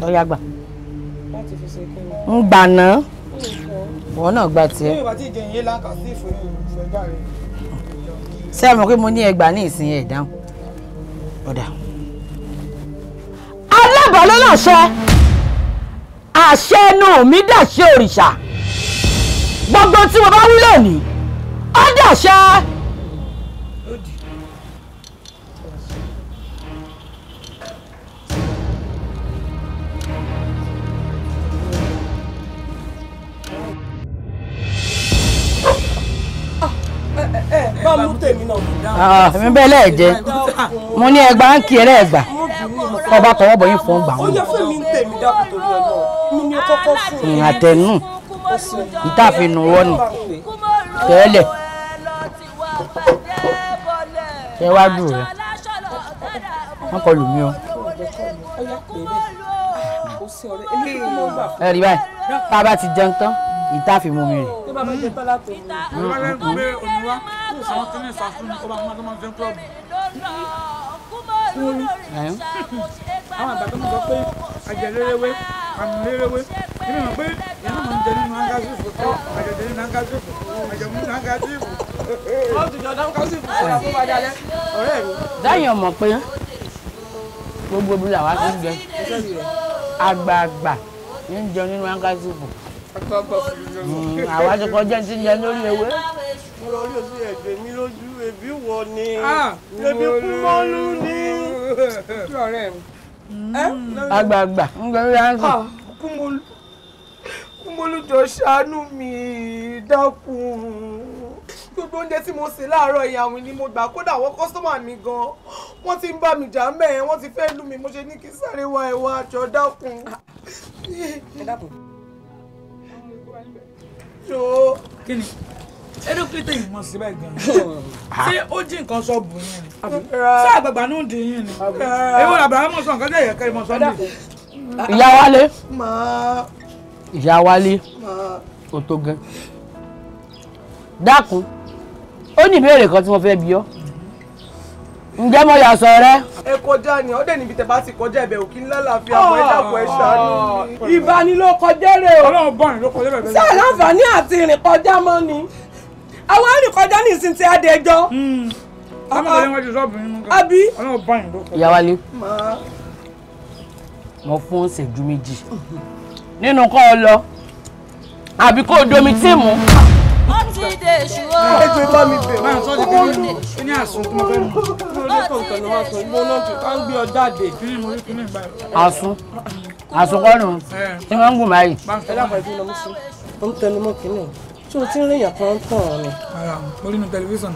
Lọ́yà gbà. Ń gbà náà. Wọ́n náà gba tiẹ̀. Ṣé ẹ mọ̀ pé mo ní ẹgbàá ní ìsìn ẹ̀ dáhùn? Ọ̀dà. Alábàá ló láṣẹ. Àṣẹ ẹnu mi dàṣẹ òrìṣà. Gbogbo tí mo bá wí lónìí, ó dàṣẹ. Mi bẹ́ẹ̀ lẹ́ẹ̀jẹ́ mo ní ẹgbàá ń kí ẹ lẹ́ẹ̀gbà ọba tọwọ́ bọ̀ yín fún gbà wọn. Ó yẹ fún mi ń tèmi dákun torí Ọlọ́run mi ni kọ́kọ́ fún mi. Àtẹnu ìtàfin wọ́n ni tẹ́lẹ̀ ṣé wàá dùn rẹ wọ́n kọ lù mí o. Ẹ rí báyìí tá a bá ti jẹun tán ìtàfin mú mi rè. Àwọn àgbà tó ń sọ pé àjẹlérewé àmúlérewé èmi mọ̀ pé ìyá náà máa ń jẹ nínú hangasífù àjẹjẹ nínú hangasífù àjẹmú nínú hangasífù. Wọ́n ti jọ hangasífù fún ọ̀rẹ́ bá dalẹ̀ ọ̀rẹ́ mi. Dáyìn ọmọ pé gbogbo ibi làwa ti ń jẹ àgbààgbà ní ń jẹun nínú hangasífù àwa ti kọjá ti ń jẹ lórí ewé. Mo lọ rí oṣù ẹ̀gbẹ́ mi lójú ẹbí wọ ni ẹbí Kúmọ́lú ni. Àgbààgbà ń gbẹ lórí hangasífù. Kúmọ́lú jọ ṣàánú mi dákun. Gbogbo oúnjẹ tí mo sè láàárọ̀ ìyàwó ni mo gbà, kódà àwọn kọ́sọ́mà mi gan wọ́n ti ń bá mi jà mẹ́ẹ̀, wọ́n ti fẹ́ lù mí, mo ṣe ní kí sáré wá ẹ̀wà àjọ dákun. Kí ni ẹnu kí tèmi mọ̀ sí báyìí gan-an? Ṣé ó jí nǹkan ṣọ́ọ̀bù yín ni? Ṣé àgbààgbà náà ń di yín ni? Èwo làbàrà mọ̀ sọ nǹkan jẹ́ ìyẹ̀kẹ́ ìmọ̀ sọ́ndì. Ìyá Wálé, ìyá Wálé, ó tó gan. Dákun, ó ní ìbéèrè kan tí mo fẹ́ bi ọ́. Ǹjẹ́ mo yà sọ rẹ? Ẹ kọjá ni, ọdẹ níbi tẹ bá ti kọjá ibẹ̀ òkì ńlá láàfin àmọ́ ẹ dàpọ̀ ẹ ṣàánú mi. Ìbanilókọjá rè o. Ọlọ́run bọ̀rìn ló kọjá bẹ̀rẹ̀. Ṣé àlàǹfààní àti ìrìn kọjá mọ́ ni? Àwọn arìn kọjá ní ìsìn tí a dé ẹjọ́. Àbí? Ìyá Wálé, mo fún ìṣẹ́jú méjì nínú kọ́ ọ lọ àbí kó o domi tí mú. Ó ti dèṣù o. Ẹjọ́ bá mi bẹ̀ wọ́n. Sọ ti kí ni ní àsun tí mo fẹ́ mú. Àsun àsun kọ́ nù tí wọ́n ń gùn báyìí. Ẹ dákun ẹbí lọ mú sí. Ó ń tẹnu mọ́ kínní. Ṣé o ti ń ríyàn kan tàn án ni? Mo rí inú tẹlifíṣàn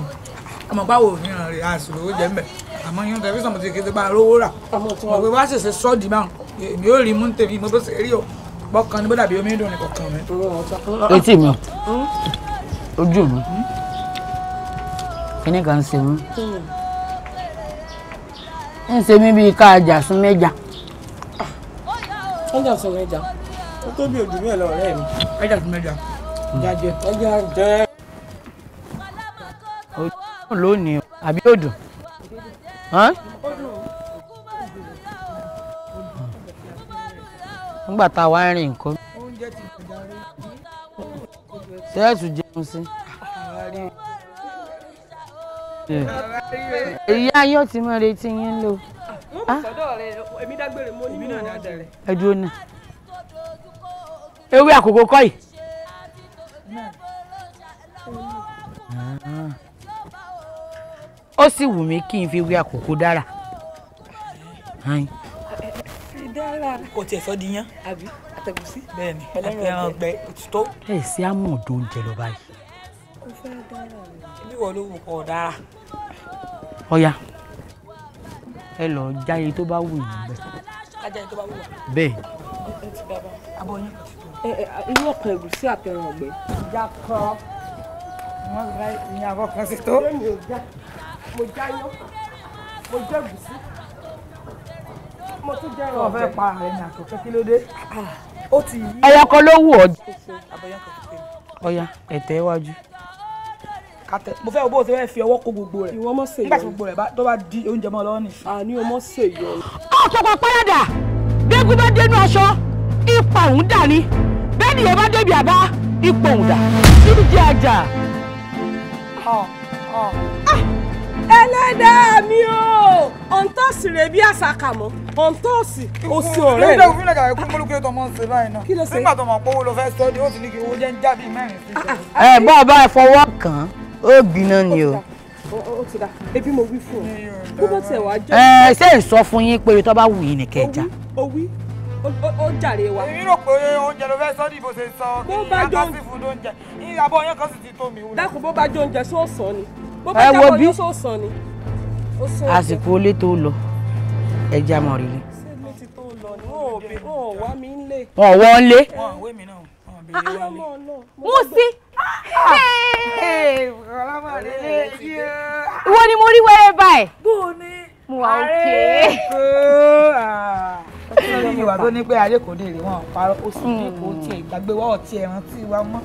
ọmọ báwo ní ìrìn rẹ̀ àṣìlò ó jẹ́ mbẹ̀ àmọ́ inú tẹlifíṣàn mo ti kété bá rówó rà mo pé wá ṣẹ̀ṣẹ̀ sọ́ọ̀dì báwọn èmi ò rí mú tèmi mo bó ṣe rí o bọ́kàn ni bó dàbí omi dùn ní kọ̀ọ̀kan mi. Etí mi ojú mi kíní kan ń ṣe mí ń ṣe mí bíi ká àjàsún mẹ́ja. Ọjà sún mẹ́ja ó tó bí ojú bẹ́ẹ̀ lọ ọ̀rẹ́ mi. Ẹja sún mẹ́ja jájẹ. Ẹja jẹ. Ojú lónìí àbí òdùn. Nígbà tá a wá rìn nǹkan ṣẹ́ẹ̀tù jẹun sí. Ìyá yóò ti mọ retí yín lò. Ẹ dúró náà. Ewé àkókò kọ́ yìí. Ó sì wù mí kí n fi ewé àkókò dára. Kò tiẹ̀ sọ di yán. Àbí àtẹ̀gúsí. Bẹ́ẹ̀ni, àtẹ̀ràn ọgbẹ òtítọ́. Ẹ ṣe àmọ̀dó oúnjẹ lọ báyìí. Ó fẹ́ dára ni. Ibi wo ló wù kọ́ dára? Ọ̀ya, ẹ lọ jáde tó bá wù yín bẹ́ẹ̀. Kájáde tó bá wù wá. Bẹ́ẹ̀. Abọ́ yín kò ti tó. Irú ọ̀kan ẹ̀gúsí àtẹ̀ràn ọ̀gbẹ. Ìjà kọ́. Wọ́n ti ní abọ́ kan sí tó. Mo jáyán, mo jẹ́ ẹ̀gúsí. Mo tún jẹ́ ẹran ọ̀fẹ́ pa ààrẹ ní àkókò kí ló dé? Ó ti yí. Ẹyọ kan ló wù ọ́. Ọ̀ya, ẹ̀tẹ̀ iwájú. Kàtẹ mo fẹ́ bó o ṣe fẹ́ fi ọwọ́ kó gbogbo rẹ̀. Ìwọ mọ̀ ṣèyọ. Nígbà tí gbogbo rẹ̀ tó bá di oúnjẹ mọ́ lọ́wọ́ nìyí. Àní o mọ̀ ṣèyọ. Ọ̀pọ̀pọ̀ parada gbẹ́gun bá dénú aṣọ ipa òun dà ní bẹ́ẹ̀ ni ìyẹn bá débi àbá ipò òun dà níbi jẹ́ àjà. Ẹlẹ́dàá mi o ọ̀ǹtọ́ọ̀sì rẹ̀ bí àṣàkàmọ́ ọ̀ǹtọ́ọ̀sì òsì ọ̀rẹ́ mi. Nígbà tí kúmọ́lù kí ló tọ́ mọ́ ń ṣe báyìí náà. Nígbà tó mọ̀ pé owó ló fẹ́ sọ ni ó ti ní kí owó jẹ́ ń já bíi mẹ́rin sí. Ẹ bọ́ ọba ẹ fọwọ́ kàn án ó gbiná ni o. Ó ti dà ebi mo wí fún ọ bó bá tiẹ̀ wá jẹ́. Ẹ ṣé ń sọ fún yín pé tó bá wù yín ní kẹjà. Ó wí ó jàre wa. Èmi rò pé oúnjẹ ló fẹ́ sọ ní bó ṣe sọ kí ni akásí fún oúnjẹ ìyàbọ̀ yẹn kan sì ti tó mi. Dákun bó bá jẹ oúnjẹ sóòsàn ni bó bá jábọ̀ yóò sóòsàn ni. Àsìkò olé tó lọ ẹja mọ̀ rí ni. Ṣé ilé ti tó lọ ni wọn ò bẹ wọn ò wá mi ń lé. Wọn ò wọ́n lé. Wọn ò wé mi náà wọn ò béèrè wá lé. Músí. Ìwọ ni mo rí wẹ́rẹ́ báyìí. Mo wà òkè. Ìwà tó ní pé ayé kò dèrè wọn parọ́ ó sì ní kò tiẹ̀ ìgbàgbé wa ò tiẹ̀ rántí wa mọ́.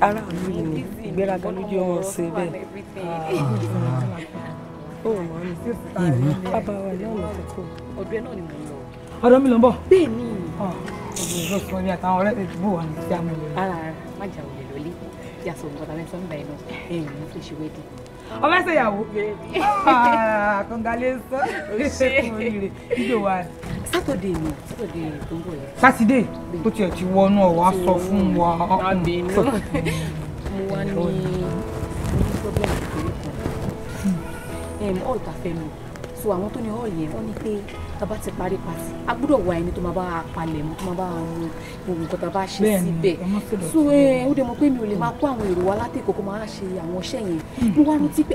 Aráàlú yìí ni ìgbéraga ló jẹ́ wọn ṣe bẹ́ẹ̀. Ó wà ní bàbá wa náà lọ tó. Ọ̀dọ̀ ẹ náà ni mo lọ. Ọ̀dọ̀ mi ló ń bọ̀. Bẹ́ẹ̀ ni. Ọ̀dọ̀ ìlú mi àtàwọn ọ̀rẹ́ mi bò wà ní sí àmì ìlú. Ara má jà òye lọlé yà sọ nǹkan tàbí sọ́nà ẹ̀ náà ẹ̀yìn mo fi ṣe wedding. Ọmọ ẹsẹ̀ ìyàwó. Congratulations. Ìjọ wa. Sátọ̀dé ni Sátọ̀dé tó ń bọ̀ yẹn. Sátidé tó tiẹ̀ ti wọnú ọ̀wá sọ fún wa. Mo wá ní problem kékeré kan. Hall ta fẹ́ lò so àwọn tó ní hall yẹn wọ́n ní pé tá bá ti parí pàtì a gbọ́dọ̀ wá ẹni tó máa bá a palẹ̀ mọ́ tó máa bá a mú gbogbo nǹkan tá a bá ṣe síbẹ̀ so ó dẹ̀ mọ̀ pé mi ò lè máa kó àwọn èrò wa látẹ̀kọ̀ kó máa ṣe àwọn iṣẹ́ yẹn. Mo wá rántí pé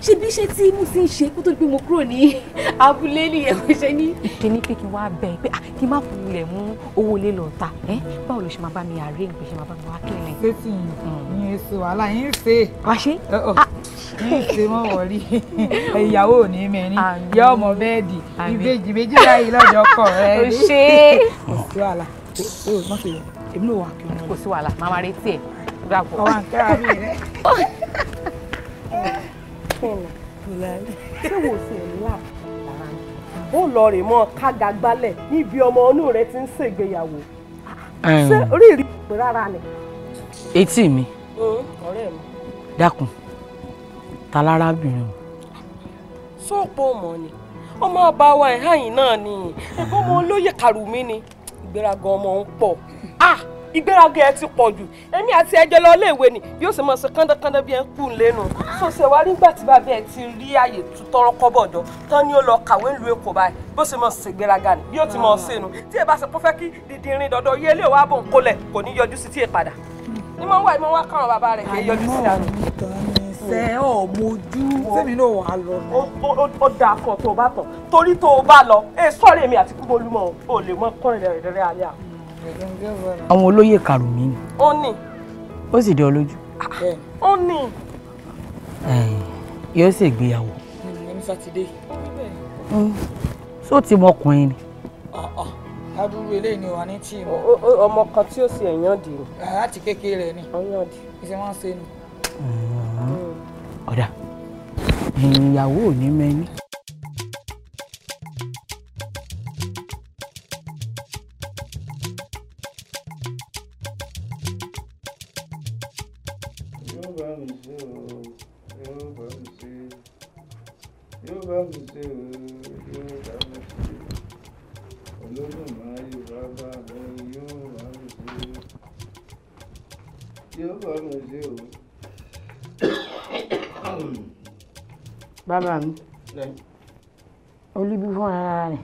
ṣé bí iṣẹ́ tí mo sì ń ṣe kó tó di pé mo kúrò ní abúlé nìyẹn mo ṣe ní. Ìkíní pé kí n wá bẹ̀ pé kí n má kulẹ̀ mú owó ilé lọ ta báwo ló ṣe máa bá mi arrange pé ṣe máa bá mi wá kílẹ̀. Ṣé tí yín ṣe wàhálà yín ṣe. Wá ṣe. Yín ṣe mọ́ wọ̀rí ìyàwó ò ní mẹ́rin yọ ọmọ bẹ́ẹ̀dì ìbejì méjì báyìí lọ́jọ́ kọ̀ rẹ. O ṣe. Kò sí wàhálà o má ṣe yọ èmi ló wà kí wọn. Kò sí wàhálà màá máa retí ẹ. Ọwọ́ àǹkárá mi rẹ. Ṣé wo sì ń là ó lọ rè mọ́ kága gbálẹ̀ níbi ọmọ inú rẹ ti ń ṣègbéyàwó ṣé orí ìrí pé rárá ni. Etí mi. Ọ̀rẹ́ mi. Dákun ta lárábìnrin o. Sóòpọ̀ mọ̀ ni ọmọ ọba wa ẹ̀hán náà ni ẹ̀gbọ́n ọmọ olóyè Kàrùmí ni ìgbéraga ọmọ ń pọ̀ ìgbéraga ẹ ti pọ̀ jù èmi àti ẹjọ́ lọ iléèwé ni yóò sì máa ṣe kándákándá bí ẹ ń kú lẹ́nu sọ̀sẹ̀ wa nígbà tí bàbá ẹ ti rí àyè tó tọrọ kọ́bọ̀ jọ tán ni ó lọ kàwé ńlu Èkó báyìí bó ṣe máa ṣègbéraga ni bí ó ti máa ṣe nu tí ẹ bá ṣe kó fẹ́ kí dídìrín dọ̀dọ̀ yé ilé wa bò ń kólẹ̀ kò ní yọjú sí tí ẹ padà ní máa ń wá ìmọ̀ wá káwọn bàbá rẹ̀ kì í yọjú sí dànù. Ṣé ọ mojú sẹ́mi náà wà lọ. Ó dáa kan tó o bá tàn torí tó o bá lọ ẹ sọ̀rọ̀ èmi àti Kúmọlúmọ̀ o lè mọ kọ́rin rẹ̀ rẹ̀ alẹ́ à. Àwọn olóyè Kàrùmí ni. Ó ní. Ó sì dé ọ lójú. Ó ní. Yóò ṣègbéyàwó. Ní Sátidé. Só ti mọ ọkùnrin ni. Adúrú eléyìí ni wà ní tí mo. Ọmọ kan tí ó sì ẹ̀yàn dì ní. Láti kékeré ni. Ọyàn dì. Ìṣe wọn ṣe ni. Ọ̀dà ìyàwó ò ní mẹ́ni. Yóò bá mi ṣe o, yóò bá mi ṣe, yóò bá mi ṣe o, yóò bá mi ṣe. Olódùmarè bàbá mi yóò bá mi ṣe, yóò bá mi ṣe o. Bàbá mi, olúbí fún ara rẹ̀.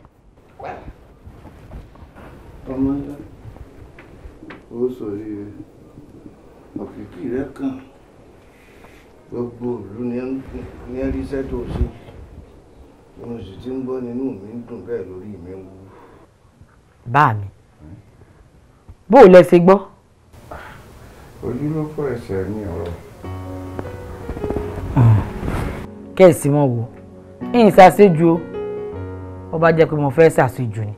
Ọmọ yẹn, ó sọ̀rí òkìkí rẹ̀ kàn gbogbo ìlú ní ẹ ríṣẹ́ tó ṣe mo sì ti ń gbọ́ nínú mi ń dùn bẹ́ẹ̀ lórí mi ń wú. Bá mi, bó o lẹ ṣe gbọ́. Ojú ló fọ́ ẹsẹ̀ ní ọ̀rọ̀. Kẹ́ẹ̀sì mọ̀ wò ń ṣàṣejù o ó bá jẹ́ pé mo fẹ́ ṣàṣejù ni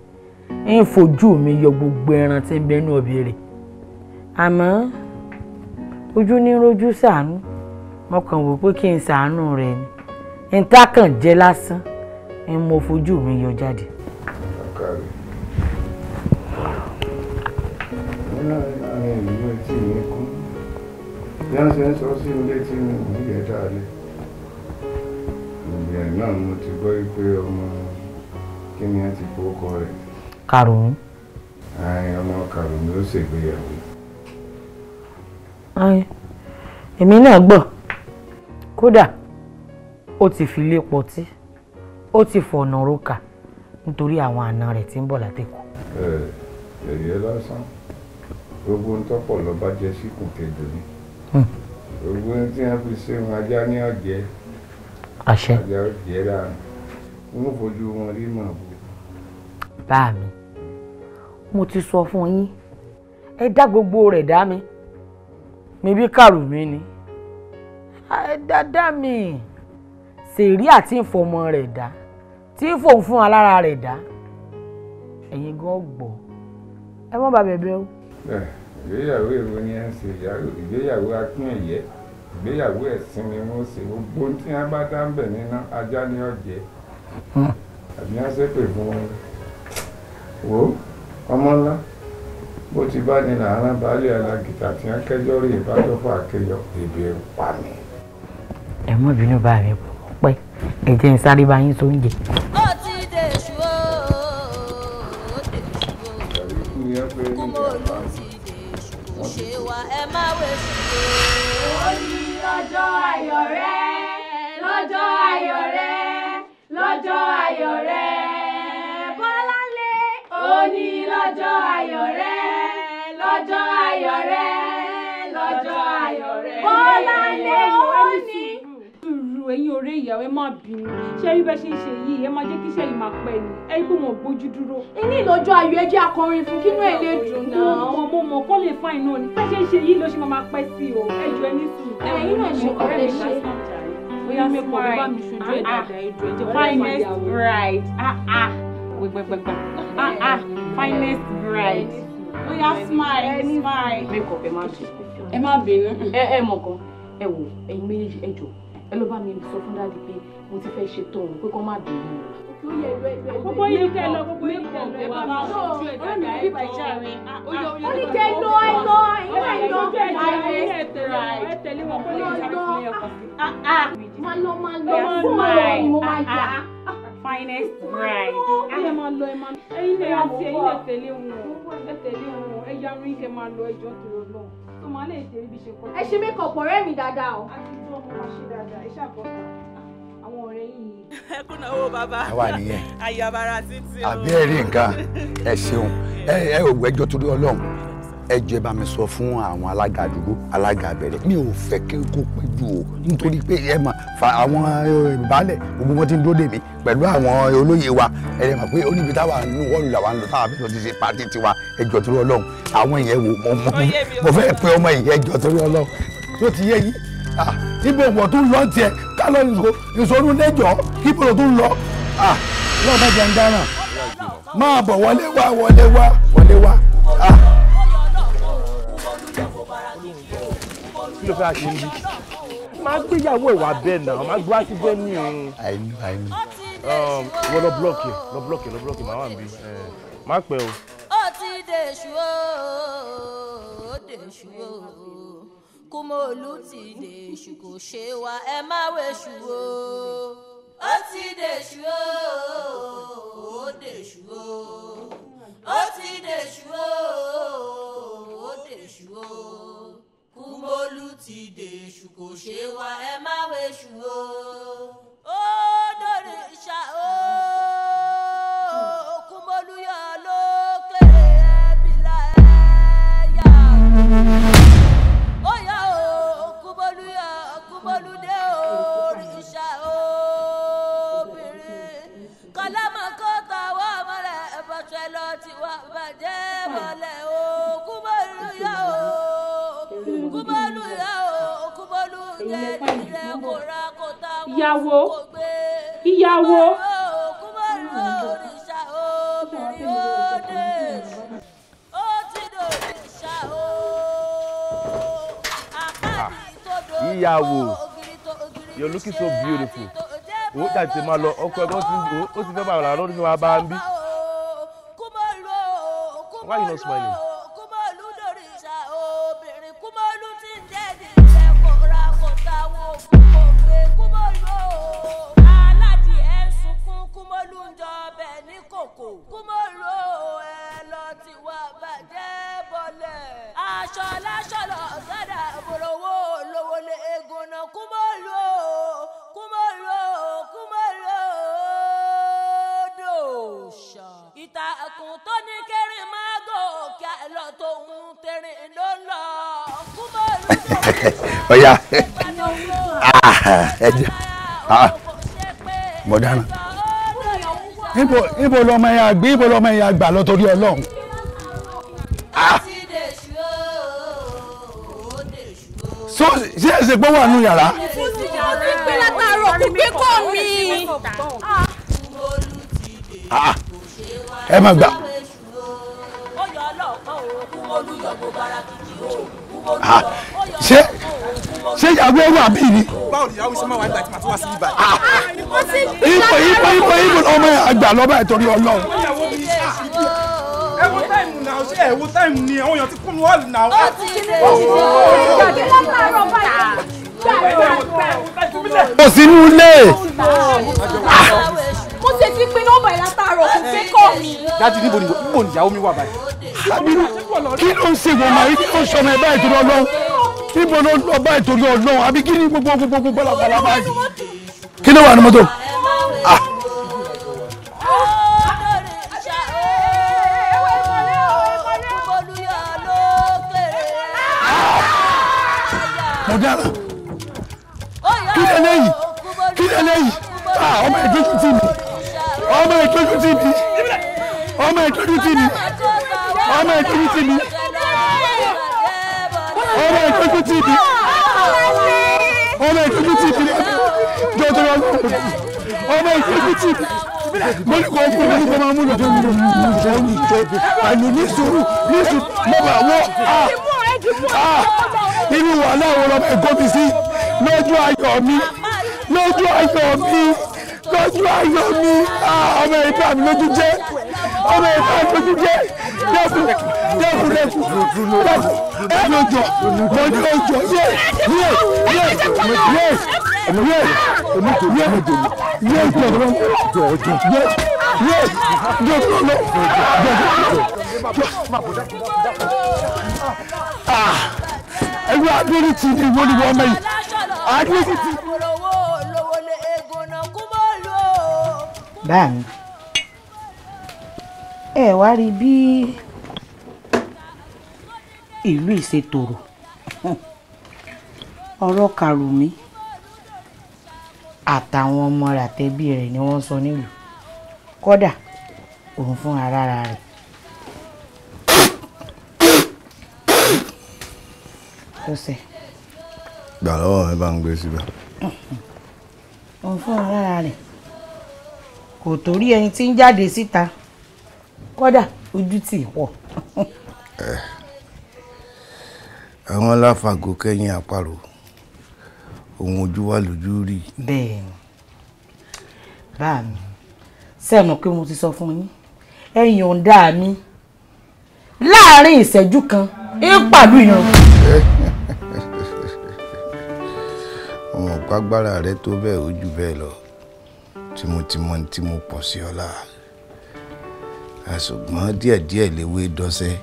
ń fojú mi yọ gbogbo ẹran tí ń bẹ nínú ọbẹ̀ rẹ̀ àmọ́ ojú ní rojú ṣàánú Mo kàn wò pé kí n ṣàánú rẹ̀ ni. N tá kàn jẹ́ lásán ni mo fojú mi yọ jáde. Ìlú etí mi kú bí wọ́n ṣe ń sọ sí ilé tí mi ò ní yẹ dáadé. Ìgbà náà mo ti gbọ́ pé ọmọ kí ni ẹ ti kó ọkọ rẹ̀. Kàròún. Ọmọ Kàròún ló ṣègbéyàwó. Èmi náà gbọ́, kódà ó ti fi lé pọtí, ó ti fọ̀nà roka nítorí àwọn àna rẹ̀ tí ń bọ̀ látẹ̀kọ̀. Ẹ̀yẹ lásán, gbogbo ń tọ́pọ̀ lọ bá jẹ síkùn kejì ni. Gbogbo ohun tí wọ́n fi ṣe wọn ajá ní ọ̀jẹ́. Àṣẹ. Ajá ọ̀jẹ́ dànù. Wọ́n fojú wọn rí màá bò. Bá mi, mo ti sọ fún yín, ẹ dá gbogbo rẹ̀ dá mi. Mi bí kàrù mi ni. Ẹ dá mi. Sèrí àti ìfọmọ rẹ̀ dá, tí ń fòun fún alára rẹ̀ dá. Ẹ̀yin gan gbọ́. Ẹ mọ́ bá bẹ̀bẹ̀ o. Ìgbéyàwó èrò ni ẹ ń ṣe, ìgbéyàwó akín ẹ̀yẹ, ìgbéyàwó ẹ̀sìn ni wọ́n ṣe. Gbogbo tí wọ́n bá dá ń bẹ̀ níná, ajá ni ọ̀jẹ̀. Àbí wọ́n ṣépè fún wọn. Wo ọmọ ńlá, bó ti bá ní làárá baálé alágìtà tí wọ́n kẹjọ́ rí ìbájọ́fọ́ àkẹyọ, ebi ń pa mí. Ẹ má bínú bá mi pẹ́, ẹ jẹ́ n sáré bá yín sóúnjẹ. Ó ti dèṣù ó, ó dèṣù ó, Kúmọ̀lù ti dèṣù, kò ṣe wá ẹ má wẹ̀ṣù ó. Ó ní lọ́jọ́ ayọ̀ rẹ, lọ́jọ́ ayọ̀ rẹ, lọ́jọ́ ayọ̀ rẹ, Bọ́láńlé. Ó ní lọ́jọ́ ayọ̀ rẹ, lọ́jọ́ ayọ̀ rẹ, lọ́jọ́ ayọ̀ rẹ, Bọ́láńlé. Ó ní. Ẹ̀yin ọ̀rẹ́ ìyàwó ẹ má bínú, ṣé rí bẹ́ẹ̀ ṣe ń ṣe yìí, ẹ má jẹ́ kí iṣẹ́ yìí máa pẹ́ ni, ẹ rí pé wọn ò gbójú dúró. Inú ìlọ́jọ́ ayọ̀ ẹ jẹ́ akọrin fún kínú ẹ̀ lè dùn náà. Mo mọ̀ kó lè fáìn náà ni, bẹ́ẹ̀ ṣe ń ṣe yìí ló ṣe máa pẹ́ sí o, ẹ jọ̀ọ́ ẹ ní sùúrù. Ẹ̀yin náà ṣe kọ́ lè ṣe. Bóyá mẹ́kọ̀ọ́ bá mi ṣojú ẹ̀ dáadáa, ẹ jọ̀ọ́ ẹ jẹ́ finest bride. Gbẹgbẹgbẹ. Finest bride. Bóyá smile, smile. Mẹ́kọ̀ọ́ ẹ má bínú. Ẹ má bínú. Ẹ mọ̀ kan, ẹ wò, ẹ̀yin méjèèjì ẹ jọ̀ọ́. Ẹ ló bá mi sọ fún dáàdi pé mo ti fẹ́ ṣe tán òun pé kó má bínú. Gbogbo yìí kẹ́ lọ, gbogbo yìí kẹ́ lọ, ẹ bá mi ṣojú ẹ̀ dáadáa, ẹ jọ̀ọ́. Ó ní kẹ́ lọ, ẹ lọ, ẹ lọ, ẹ tẹ̀lé wọn kó lè jáde fún ẹ kàn sí. Má lọ, má lọ, fún ọ̀rọ̀ ni mo máa yá. Finest bride. Ẹ máa lọ, ẹ máa lọ. Ẹ̀yin lè àti ẹ̀yin lè tẹ̀lé wọn. Ẹ tẹ̀lé wọn, ẹ yarun yín kẹ́ máa lọ ẹjọ́ torí Ọlọ́run. Tó máa lè tẹ̀lé bí ṣe kọ́. Ẹ ṣe mékọ̀pù ọ̀rẹ́ mi dáadáa o. A ti gbọ́ ọmọ wa ṣe dáadáa, ẹ ṣàbọ̀tà. Àwọn ọ̀rẹ́ yìí. Ẹ kúnná owó bàbá. Àwa nìyẹn. Ayabara títí o. Àbí ẹ rí nǹkan, ẹ ṣeun. Ẹ ò gbẹ́jọ́ torí Ọlọ́run. Ẹ jẹ́ bá mi sọ fún àwọn alága àdúgbò, alága abẹ̀rẹ̀. Mi ò fẹ́ kí kó pẹ́ jù o, nítorí pé ẹ mọ̀ fa àwọn baálẹ̀ gbogbo wọn ti ń dóde mi pẹ̀lú àwọn olóyè wa. Ẹ mọ̀ pé ó níbi táwa nínú wọ́ọ̀lù làwa ń lọ táwa fẹ́ lọ ti ṣe pátí tiwa. Ẹ jọ̀ọ́ torí Ọlọ́run, àwọn ìyẹn wò mo fẹ́ pe ọmọ ìyẹn, jọ̀ọ́ torí Ọlọ́run. Tó ti yé yín, ibo wọ̀ tó ń lọ tiẹ̀ ká lọ ìṣòro lẹ́jọ́ kí bolo tó ń lọ. Lọ́ọ̀ bá jẹun dáná, máa bọ̀ wọlé wá, wọlé wá, wọlé wá. Kí ló fẹ́ ṣe níbí? Máa gbéyàwó ìwà bẹ́ẹ̀ náà, máa gbé wá sí bẹ́ẹ̀ ní òun. Àìní, àìní. Wọ́n lọ blọ́ọ̀kì, lọ blọ́ọ̀kì, lọ blọ́ọ̀kì, màá wà níbí. Má pẹ́ o. Ó ti dèṣù ó, ó dèṣù ó, Kúmọ̀lù ti dèṣù, kò ṣe wá ẹ má wẹ̀ṣù o. Ó ti dèṣù ó, ó dèṣù ó, ó ti dèṣù ó, ó dèṣù ó, Kúmọ̀lù ti dèṣù, kò ṣe wá ẹ má wẹ̀ṣù o. Ó dòrè ṣá o, Kúmọ̀lù yọ lókè ẹbí la ẹ yá. Ó yá o, Kúmọ̀lù yọ, Kúmọ̀lù dé òrìṣà obìnrin. Kọlámọ̀ kó tàwa mọ́lẹ̀ bọ́sẹ̀ lọ tiwa bàjẹ́ mọ́lẹ̀ o. Kúmọ̀lù yọ o, Kúmọ̀lù yọ o, Kúmọ̀lù jẹ́ nílẹ̀ kó ra kó ta wọ́n Ìyàwó. kó gbé. Ìyàwó. Kúmọ̀lù òrìṣà obìnrin ó dé. Ó ti dòrìṣà o. Àpáàdì tó dòrò Ìyàwó. ògiri. You're looking so beautiful. Ó dàbí ti máa lọ ọkọ ẹ̀gbọ́n tí ó ti fẹ́ máa rà lọ́dún tí wọ́n bá ń bí. Why you not smiling? Ìtàkùn tó ní kẹrin máa gòkè lọ tóun tẹrin ló lọ. Ọ̀ya ẹ jẹ́ mo dáná. Ibo lọmọ ẹ̀yà gbé, ibo lọmọ ẹ̀yà gbà lọ torí Ọlọ́run. Ṣé ẹ ṣe pé wà nù yàrá? Mo ti pé látàárọ̀ kò gbé kọ́ mi. Ẹ má gbà. Ṣé ìyàwó wà bí ni? Báwo ni ìyàwó ṣe máa wà nígbà tí màá tún wá sí ibà? Ibo lọmọ ẹ̀yà gbà lọ́ba ẹ̀ torí Ọlọ́run. Ẹ wo táìmù náà, ṣé ẹ wo táìmù ni àwọn èèyàn ti kúnnú hall náà. Ó ti ṣe látàárọ̀ báyìí. Kò sínú ilé. Mo ṣe ti pín nọ́mbà ẹ̀ látàárọ̀ kò gbé kọ́ mi. Dájú, níbo ni ìyàwó mi wà báyìí? Kí ló ń ṣe wọ̀n máa kí ló ń ṣọmọ ẹ̀ báyìí torí Ọlọ́run? Níbo ló lọ báyìí torí Ọlọ́run? Àbí kí ni gbogbo gbogbo gbọ́lágbọ́lá báyìí? Kí ló wà ní mọ́tò? Mo dára. Kí lè léyìí? Kí lè léyìí? Ọmọ ìdójú tì mí. Ọmọ ìdójú tì mí. Ọmọ ìdójú tì mí. Ọmọ ìdójú tì mí. Ọmọ ìdójú tì mí. Ọmọ ìdójú tì mí. Jọ̀ọ́ lọ. Ọmọ ìdójú tì mí. Mo ní kò fún mi ní kò máa mú lọ. Àní ní sùúrù ní sùúrù mo bà wọ́. Inú wàhálà wo lọmọ ẹ̀kọ́ mi sí? Lójú ayọ̀ mi, lójú ayọ̀ mi, lójú ayọ̀ mi, ọmọ ìbá mi lójú jẹ́, ọmọ ìbá mi lójú jẹ́, dẹ́kun dẹ́kun dẹ́kun dẹ́kun, ẹ lójọ lójú ọjọ́ yé yé yé yé yé yé yé jọ jọ yé yé jọ jọ jọ. Ẹgbẹ́ adúlù ti ní ìwọ ni wọ́n mẹ́yìn. Adúlù ti. Báà mi, ẹ wá rí bí ìlú ìṣètòrò ọ̀rọ̀ Kàrùmí àtàwọn ọmọ rẹ̀ àtẹbí rẹ̀ ni wọ́n sọ nílùú, kódà òun fún ara rẹ̀. Gbà lọ́wọ́ mi bá ń gbé síbẹ̀. Òun fún ara rẹ̀ kò torí ẹni tí ń jáde síta, kódà ojú tì í pọ̀. Àwọn aláfàgò kẹ́yìn àparò, ohun ojú wa lójú rí. Bẹ́ẹ̀ ni bá mi sẹ́nu pé mo ti sọ fún yín, ẹ yọ̀ǹda mi láàrin ìṣẹ́jú kan ń pàlú ìran. Ọmọ pàgbára rẹ tó bẹ́ẹ̀ ó jù bẹ́ẹ̀ lọ, tìmùtìmù tí mo pọ̀ sí ọlá, àṣùgbọ́n díẹ̀díẹ̀ léwé dọ́sẹ́,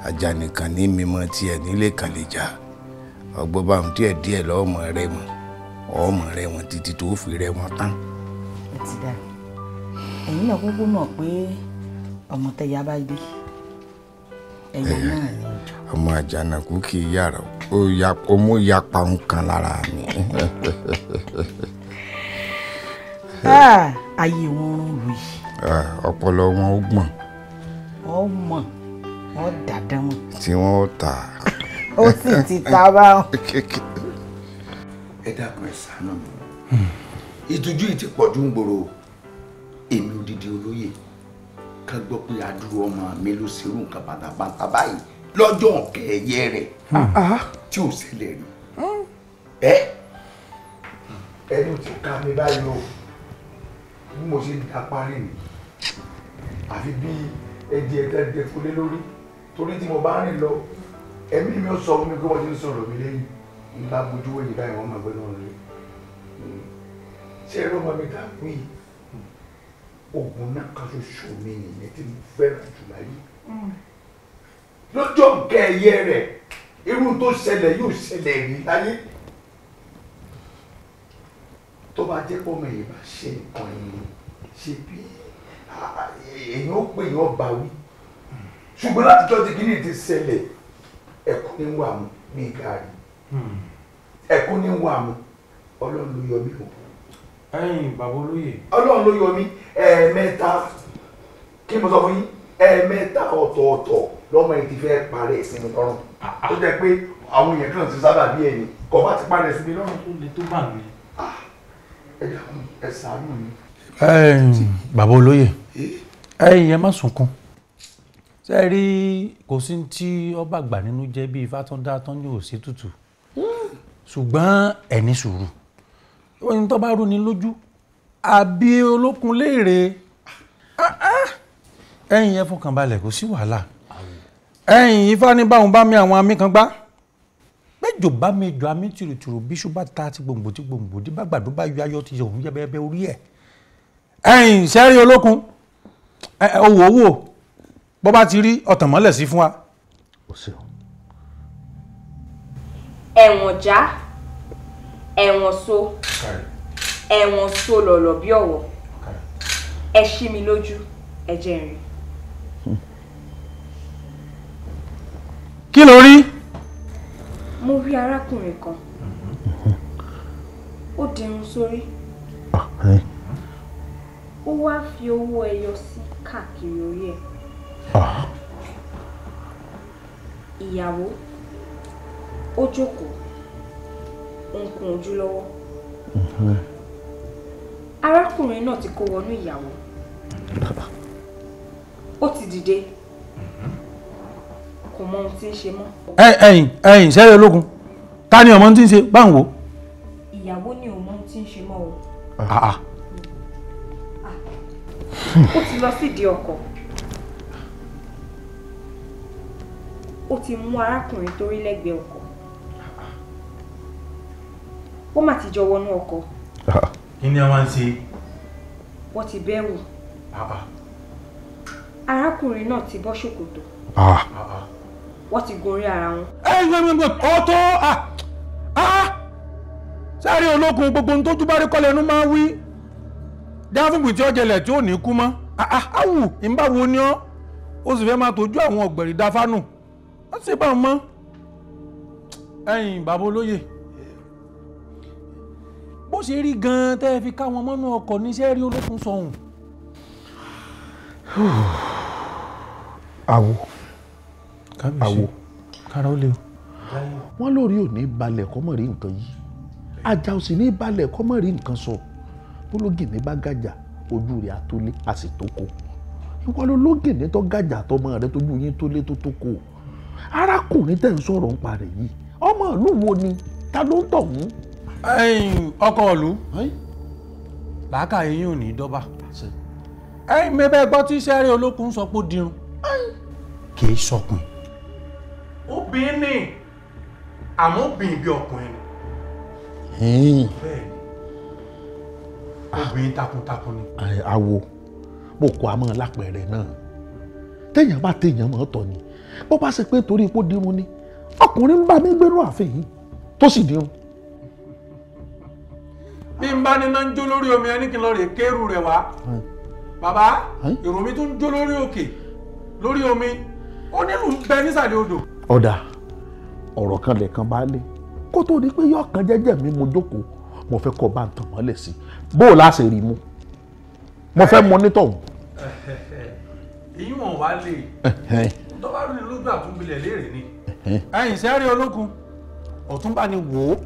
ajá nìkan ní mímọ́ tiẹ̀ nílé kan lè jà, ọgbọ́n bá wọn díẹ̀díẹ̀ lọ́mọ rẹ mọ́, ọmọ rẹ wọn títí tó fi rẹ wọn tán. Ẹ ti dá ẹ̀yin náà kúkú mọ̀ pé ọmọ tẹ̀yà bá gbé ẹ̀yà náà ni. Ọmọ àjànàkú kì í yàrá ó mú yapa nǹkan lára mi. Ayé wọn ń rù yìí. Ọpọlọ wọn ó gbọ̀n. Ọmọ ọ dàdán wọn. Tí wọn ó tà. Ó sì ti ta báwọn. Ẹ dákun, ẹ ṣàánú mi, ìtújú yìí ti pọ̀ jù ń gbòòrò. Èmi odidi olóyè ká gbọ́ pé adúrú ọmọ mi ló ṣerú nǹkan bàtàbàtà báyìí lọ́jọ́ kẹyẹ rẹ̀ tí ò ṣẹlẹ̀ rí. Ẹ Ẹnu ti ká mi báyìí o, bí mo ṣe ń da parí ni àfi bí ẹdí ẹdẹ fúlé lórí, torí tí mo bá rìn lọ ẹ̀mí mi ò sọ fún mi pé wọ́n ti ń sọ̀rọ̀ mi lẹ́yìn. N bá bójú wẹ̀yìn báyìí wọ́n máa gbẹ́nu rẹ̀. Ṣé ẹ̀rọ ọmọ mi dà wí oògùn náà kan ṣoṣo mi nìyẹn tí mo fẹ́ràn jù láyé. Lọ́jọ́ nǹkan ẹ̀yẹ rẹ̀ irú tó ṣẹlẹ̀ yóò ṣẹlẹ̀ rí láyé. Tó bá jẹ́ pọ́mọ yìí bá ṣe nǹkan yìí ṣe bí èèyàn ó pè yàn bá wí, ṣùgbọ́n láti jọ́ ti kíní ti ṣẹlẹ̀ ẹ̀kún ní wà mú bí gàrí, ẹ̀kún ní wà mú. Ọlọ́run ló yọ mí o. Ẹ̀yin bàbá olóyè. Ọlọ́run ló yọ mí. Ẹ̀ẹ̀mẹ́ta kí mo sọ fún yín, ẹ̀ẹ̀mẹ́ta ọ̀tọ̀ọ̀tọ̀ lọ́mọ yìí ti fẹ́ parẹ́ ẹ̀sìn mi lọ́rùn. Ó jẹ́ pé àwọn èèyàn kan ti sábà bí ẹni kò bá ti parẹ́ ẹ̀sìn mi lọ́rùn. Ó le tó bà mí. Ẹ dákun ẹ ṣàánú mi. Bàbá olóyè, ẹ̀yin ẹ má sunkún. Ṣé ẹ rí kò sí tí ọba àgbà nínú jẹ́ bí ifá tó ń dá tán yóò ṣe tútù, ṣùgbọ́n ẹ ní sùúrù. Ohun tó bá rú ni lójú àbí olókun léèrè. Ẹ̀yin ẹ fọkàn balẹ̀, kò sí wàhálà. Ẹ̀yin ifá ní báwọn bá mi àwọn amí kan gbá péjò bá mi jọ amí tìrìtìrì bíṣú bá ta ti gbòǹgbò ti gbòǹgbò tí bá gbàdó bá yọ ayọ̀ ti yọ òun yẹbẹyẹbẹ orí ẹ̀. Ẹ̀yin sẹ́rí olókun owó owó bọ́ bá ti rí ọ̀tàn mọ́lẹ̀ sí fún wa. Ẹ̀wọ̀n já, ẹ̀wọ̀n so, ẹ̀wọ̀n so lọ̀lọ̀ bí ọ̀wọ̀. Ẹ ṣí mi lójú, ẹ jẹ́ n rí. Kí ló rí? Mo rí arákùnrin kan, ó dirun sórí, ó wá fi owó ẹyọ sí káàkiri orí ẹ̀. Ìyàwó ó jókòó, ó ń kun ojú lọ́wọ́. Arákùnrin náà ti kó wọnú ìyàwó, ó ti dìde, kò mọ ohun tí ń ṣe mọ́. Ẹ̀yin ẹ̀yin sẹ́rí olókun, ta ni ọmọ tí ń ṣe báwo wò? Ìyàwó ni ò mọ ohun tí ń ṣe mọ́ o. Ó ti lọ sídìí ọkọ̀, ó ti mú arákùnrin tó rí lẹ́gbẹ̀ẹ́ ọkọ̀, ó mà ti jọ wọnú ọkọ̀. Kí ni wọ́n ń ṣe? Wọ́n ti bẹ́wù. Arákùnrin náà ti bọ́ ṣòkòtò, wọ́n ti gorí ara wọn. Ọ̀tọ̀ sáré olókun gbogbo ohun tójú bá rí kọ́lẹ̀ ẹnu máa ń wí. Dáfúnpù tí ó jẹlẹ̀ tí ò ní kú mọ́. Áwù ìbáwo ni ọ́, ó sì fẹ́ máa tọ́jú àwọn ọ̀gbẹ̀rì dáfánù. Wọ́n sì bá wọn mọ́. Ẹ̀yin bàbá olóyè, bó ṣe rí gan-an tẹ́ ẹ fi káwọn mọ́nú ọkọ̀ níṣẹ́ rí olókun sọ̀hún. Àwo àwo kára ó lè o. Wọ́n lórí ò ní balẹ̀ kọ́ mọ̀ rí nǹkan yìí, ajá ò sì ní balẹ̀ kọ́ mọ̀ rí nǹkan sọ. Bólógìní bá gàjà ojú rẹ̀ àtólé a sì tó ko. Ìwọ ló lógìní tó gàjà tọmọ rẹ tójú yín tó lé tó tó ko. Arákùnrin tẹ̀ ń sọ̀rọ̀ nípa rẹ̀ yìí, ọmọ ìlú wo ni? Ta ló ń tọ̀hún? Ọkọ ìlú làákàyè yín ò ní dọ́bà. Ẹ̀yin mẹ́bẹ́ gbọ́ tí sẹ́rí olókun sọ pé ó dirun kì í sọkùn. Obìnrin ni, àmọ́ obìnrin bí ọkùnrin ni. Bẹ́ẹ̀ni, obìnrin takuntakun ni. Àwo mo kọ àmọ́ lápẹẹrẹ náà, téèyàn bá téèyàn mọ́ tọ̀ ni. Bó bá ṣe pé torí ipò dirun ni, ọkùnrin ń bá mi gbérú ààfin yìí tó sì dirun. Bí n bá níná ń jó lórí omi ẹni kí n lọ rè kérù rẹ̀ wá. Bàbá, èrò mi tún ń jó lórí òkè lórí omi, ó nílùú ń bẹ nísàlẹ̀ odò. Ọ̀dà ọ̀rọ̀ kan lẹ̀kan bá lé kó tó di pé yọ̀ọ̀kan jẹ́jẹ́ mi mo jókòó, mo fẹ́ kọ́ bá ń tàn mọ́lẹ̀ sí i. Bó o láṣẹ rí mu, mo fẹ́ mọ nítọ̀hún. Èyí wọn wá lè tó bá rí ni lójú àtúnbilẹ̀ léèrè ni. Ẹ̀yin sẹ́rí olókun, ọ̀túnba ni wò ó,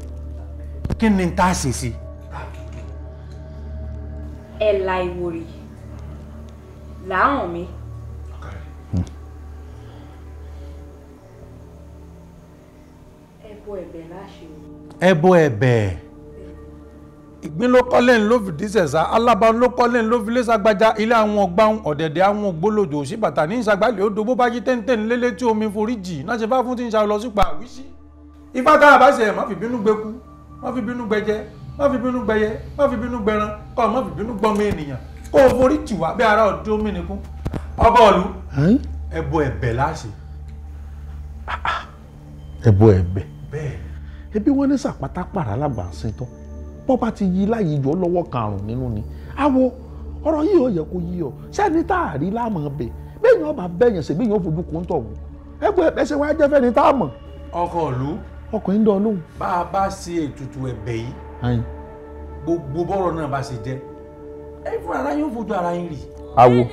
kí ni tá a ṣe sí. Ẹ la ìwòrì làárọ̀ mi. Ẹbọ ẹ̀bẹ̀ láṣẹ o. Ẹbọ ẹ̀bẹ̀. Ìgbín ló kọ́lé ń ló fìdí sẹ̀sà, alábà ló kọ́lé ń ló fi lẹ́sà gbajà, ilé àwọn ọgbà ọ̀dẹ̀dẹ̀ àwọn ògbólójò òsínbàtà ní ìsàgbálẹ̀ odò bó bá jí téńté ńlélé tí omi forí jì náà ṣe bá fún tí ń ṣe lọ sípa àwíṣí. Ifá tá a bá ṣe má fi bínú gbẹku, má fi bínú gbẹjẹ, má fi bínú gbẹyẹ, má fi bínú gbẹran, kọ́ má fi bínú gbọmọ ènìyàn, kó o forí jì wá bí ara ọdún omi nìkún. Ọba ọ̀lú, ẹbọ ẹ̀bẹ̀ láṣẹ. Ẹbọ ẹ̀bẹ̀. Bẹ́ẹ̀. Ebi wọn ní sàpátá pàrà lágbà ń sin tán. Bọ́ bá ti yí láyé jọ lọ́wọ́ karùn-ún nínú ni. Àwo ọ̀rọ̀ yìí ò yẹ kó yí ọ. Sẹ́ni tá a rí láàmú ọbẹ̀. Bẹ́ẹ̀ni ọba bẹ́yẹn ṣe bẹ́yẹn ó fojú kó ń tọ̀ wò. Ẹbọ ẹ̀bẹ̀ ṣe wá jẹ́ fẹ́ni tá a mọ̀. Ọkọ ìlú. Ọkùnrin dán lóhùn. Bá a bá ṣe ètùtù ẹ̀bẹ̀ yìí, gbogbo bọ́rọ̀ náà bá ṣe jẹ́. Ẹ fún ara yín ó fojú ara yín rì. Àwo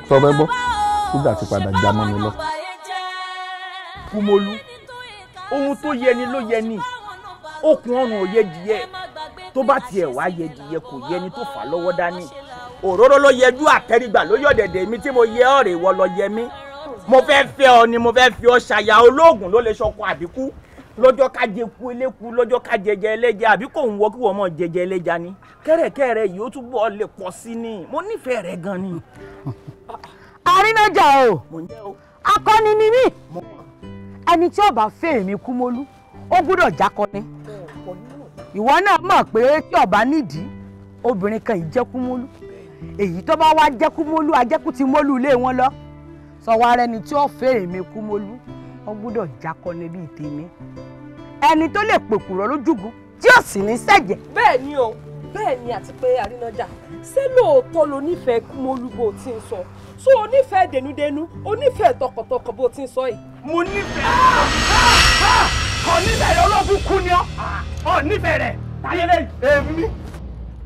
sọ fẹ́ gbọ́, ṣúgà ti padà já mọ́ mi lọ. Kúmọlú, ohun tó yẹni ló yẹni, okùn ọrùn ò yẹ dìyẹ, tó bá tiẹ̀ wá yẹ dìyẹ kò yẹni tó fà lọ́wọ́ dání. Òróró ló yẹjú àtẹrígbà ló yọ̀ dẹ̀dẹ̀ mi tí mo yẹ ọ̀rẹ́ ìwọ lọ yẹ mí. Mo fẹ́ fẹ́ ọ ni mo fẹ́ fi ọ ṣàyà olóògùn ló lè ṣọkọ àbíkú. Lọ́jọ́ ká jẹ ku eléku, lọ́jọ́ ká jẹjẹ ẹlẹ́ja, àbí kò ń wọ kí wọ́n mọ̀ jẹjẹ ẹlẹ́ja ni. Kẹ́rẹ̀kẹ́rẹ́ yìí ó túbọ̀ lè pọ̀ sí ni, mo nífẹ̀ẹ́ rẹ gan ni. Àrínájà o, akọni ni mí. Ẹni tí ó bá fẹ́ èmi Kúmọlú, ó gbúdọ̀ jákọni. Ìwọ náà mọ̀ pé tí ó bá nídìí, obìnrin kan yìí jẹ́ Kúmọlú. Èyí tó bá wá jẹ́ Kúmọlú, ajẹ́kù ti mólú ilé wọn lọ. Sọ wá rẹni tí ó fẹ́ èmi Kúmọlú, ó gbúdọ̀ jákọni bíi tèmi. Ẹni tó lè pèkùrọ̀ lójúgun tí ó sì ní sẹ̀jẹ̀. Bẹ́ẹ̀ ni o, bẹ́ẹ̀ ni àti pé Àrínájà, ṣé lóòótọ́ lo nífẹ̀ẹ́ Kúmọlú bó o ti ń sọ? Ṣé o nífẹ̀ẹ́ dẹnudẹnu, o nífẹ̀ẹ́ tọkàntọkàn bó o ti ń sọ yìí? Mo nífẹ̀ẹ́. Kò nífẹ̀ẹ́ rẹ̀ olóògùn kú ni ọ́. Ọ̀ nífẹ̀ẹ́ rẹ̀. Talẹ́lẹ́ yìí.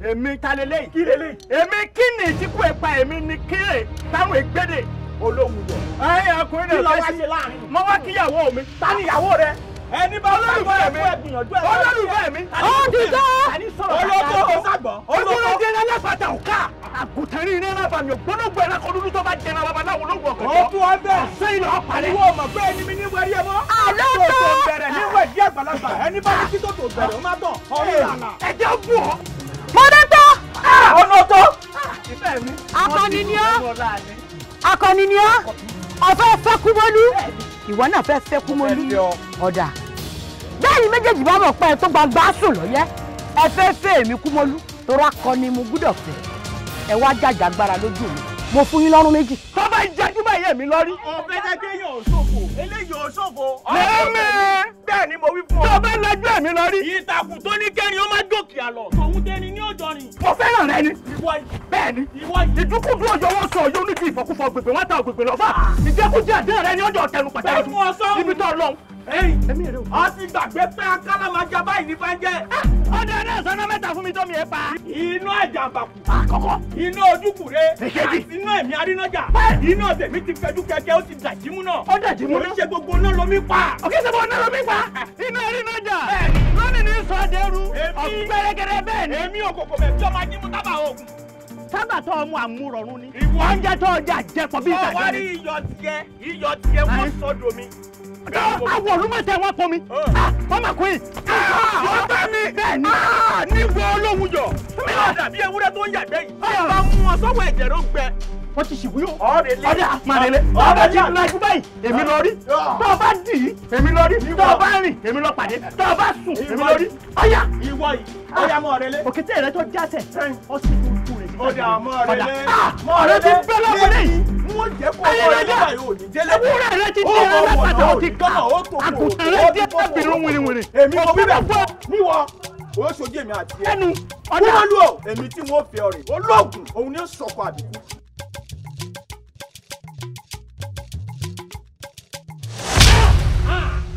Èmi talẹ́lẹ́ yìí. Kí lélẹ́ yìí. Èmi kí ni ìtìkú ẹ̀ pa èmi ni kí lè táwọn ègbédè olóhùn wọ̀. Ẹyin ọkùnrin náà fẹ́ sí. Mo wá kíyàwó mi. Ta ni ìyàwó rẹ? Ẹni bá olólùfẹ́ mi. Olólùfẹ́ mi. Ó ti tọ́. Olóko. Olóko jẹ́ alápàtà ọ̀ká. Àgùntàn rí iná lábàmì ògbónógbò ẹranko dúdú tó bá jẹran babaláwo ló wọ̀ kọ̀ọ̀kan. Ó tún wá bẹ́ẹ̀. Ọ̀sẹ̀ ilẹ̀ ọ̀pàlẹ̀. Ìwọ mọ̀ pé ẹni mi ní wẹ̀rí ẹ mọ́. Àlọ́ tó. Tó bẹ̀rẹ̀ níwẹ̀ dí àgbàlagbà. Ẹni bá ní kí tó tó bẹ̀rẹ̀ ó má tọ̀. Ọ̀run làlà. Ẹ̀jẹ̀ ó bù ọ́. Mo dé tọ́. Ọ̀nà tó. Ìfẹ́ mi. Akọni ni ọ́. Akọni ni ọ́. Ọ̀fẹ́ fẹ́ Kúmọlú. Ìwọ náà fẹ́ fẹ́ Kúmọlú. Ọ̀dà. Bẹ́ẹ̀ ni méjèèjì bá mọ̀ pé ẹ tó gbangba sùn lọ́yẹ́. Ẹ fẹ́ fẹ́ èmi Kúmọlú. Torá akọni mo gbúdọ̀ fẹ́. Ẹ wá jàjàgbára lójú mi. Mo fún yín lọ́rùn méjì. Tó bá jẹ́ báyìí èmi lọ́rí. Ọ̀fẹ́ jẹ́ kéèyàn ò ṣòfò, eléyìí ò ṣòfò. Lẹ́mí. Bẹ́ẹ̀ ni mo wí fún ọ. Tó bá lọ́jọ́ èmi lọ́rí. Ìtàkùn tó ní kẹ́rin ó má gòkè àlọ́. Tòun tẹ́ni ní òjò rìn. Mo fẹ́ràn rẹ ni. Ìwọ yìí. Bẹ́ẹ̀ ni. Ìwọ yìí. Ìdúkúdú ọjọ́ wọn sọ yóò níbi ìfọkúfọ gbègbè wọn ta ògbègbè lọ́fà. Ìjẹkújẹ àdéhùn rẹ ni ọjọ́ tẹnu pàtàkì. Bẹ́ẹ̀ fún ọ sọ́hun. Ibi tó lọ. Ẹ̀yin. Ọ ti gbàgbé pé akálà máa jẹ báyìí ní fẹ́ńjẹ́. Ọdẹ náà sọ́nà mẹ́ta fún mi tó mi ẹ̀ pa. Inú àjàmbàkù. Àkọ́kọ́. Iná ojúkùrẹ́. Èkejì. Àti iná ẹ̀mí arínájà. Iná tèmi ti fẹjú kẹ̀kẹ́ ó ti dàjímú náà. Ó dàjímú náà. Kò ní ṣe gbogbo iná lomi pa. Òkè ṣe gbogbo iná lomi pa. Iná arínájà. Lónìí ní sọ dẹrú. Ọ̀gbẹ́rẹ́gẹ́rẹ́ bẹ́ẹ̀ ni. Èmi òkòkò mẹ́ tí ọmọ ajímú tábà oògùn. Sábà tó ọmọ àmúrọ̀rún ni. Oúnjẹ tó ọjà jẹpọ̀ bí ìtàgé. Ọwọ́ rí iyọ̀ tiẹ̀, iyọ̀ tiẹ̀ wọ́n sọ́dọ̀ mi. Awọ olúmọ̀tẹ́ wọn pọ̀ mi. Ọmọ kùn-ín. Ọ̀tá mi. Bẹ́ẹ̀ ni. Níwọ̀ olóhùn yọ̀. Mi ò dàbí ewúrẹ́ tó ń yàgbẹ́ yìí. Ẹ bá mú wọn sọ́wọ́ ẹ̀jẹ̀ ló gbẹ. Wọ́n ti ṣìwí o. Ọ̀rẹ́lẹ̀. Ọ̀dà màrẹ̀lẹ̀. Ọ̀dà ti lajú báyìí. Èmi lọ rí. Tó o bá dì í, èmi lọ rí. Tó o bá rìn, èmi lọ pàdé. Tó o bá sùn, èmi lọ rí. Ọ̀yà. Ìwọ yìí. Ọ̀yà mọ̀ ọ̀rẹ́lẹ̀. Òkété rẹ tó jásẹ̀. Ó sì tún kú rẹ̀. Ọ̀dà mọ̀ ọ̀rẹ́lẹ̀. Ọ̀rẹ́ ti bẹ́ lọ́wọ́ yìí. Wọ́n jẹ́ kó ọ̀rẹ́ báyìí ò ní délé. Ewúrẹ́ rẹ ti di alápàtà ó ti kọ́. Àgùntàn rẹ ti ẹ̀bìrún wìrìwìrì. Èmi mo wí bẹ́ẹ̀ fún níwọ̀. O ṣojú èmi àti ẹ. Ẹnu ọ̀dà. Kúmọlú o, èmi tí wọ́n fẹ́ ọ̀rẹ́. Olóògùn òun ni ó sọkọ àbíkú.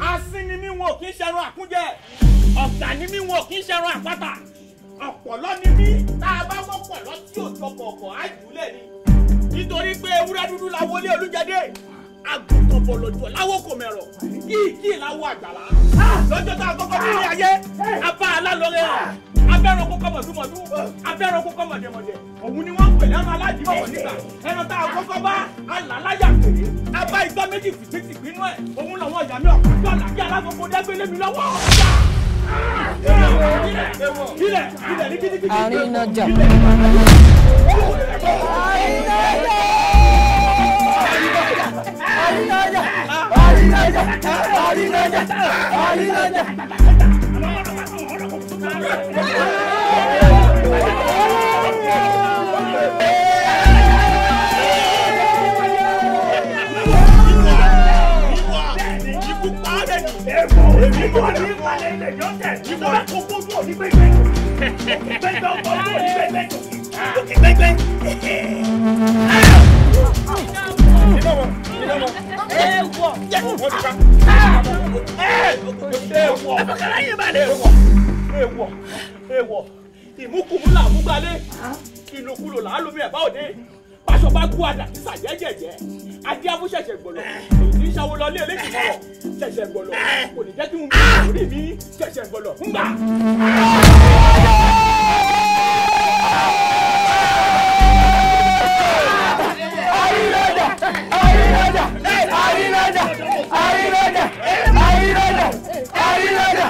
Asín ni mí wọn kì í ṣẹran àkúnjẹ. Ọ̀gá ni mí wọn kì í ṣẹran àpáta. Ọ̀pọ̀lọ́ ni mí tá a bá mọ̀pọ̀lọ́ tí ò jọpọ̀ ọ̀kọ̀ á jùlẹ̀ ni. Nítorí pé ewúrẹ́ dúdú la wọlé Olújẹdé, àgùntàn bọ̀lọ̀jọ̀ láwọ̀ kò mẹ̀rọ̀, kíkí láwọ̀ àgbàlá. Lọ́jọ́ tá a kọ́kọ́ bí ilé ayé, abá alálọ́rẹ́ hàn, abẹ́ràn kókó mọ̀dúmọ̀dú, abẹ́ràn kókó mọ̀dẹ̀mọ̀dẹ̀. Òun ni wọ́n ń pè lẹ́nu alájìmọ̀wọ̀ nígbà. Ẹran tá a kọ́kọ́ bá alàláyà pèrè, abá igbá méjì fìgbìtìgbínú ẹ̀. Òun làwọn ìyá mi ọ̀pá dọ́là kí alágbogbo dẹ́gbélé mi lọ́wọ́. Àrínájà. Àrínájà. Àrínájà. Àrínájà. Àrínájà. Ìmúkùmú là mú gbalé, ìlòkulò là á lómi ẹ̀bá òde. Báṣọ bá kú àdà sísà jẹ́jẹ̀jẹ́, adé afúnṣẹ̀ṣẹ̀ gbọ̀lọ̀, èyí tí ń ṣàwó lọ lé eléjì mọ̀rọ̀, ṣẹ̀ṣẹ̀ gbọ̀lọ̀, kò ní jẹ́ kí n bí orí mi ṣẹ̀ṣẹ̀ gbọ̀lọ̀ ń gbà. Àrínájà. Àrínájà. Àrínájà. Àrínájà. Àrínájà. Àrínájà.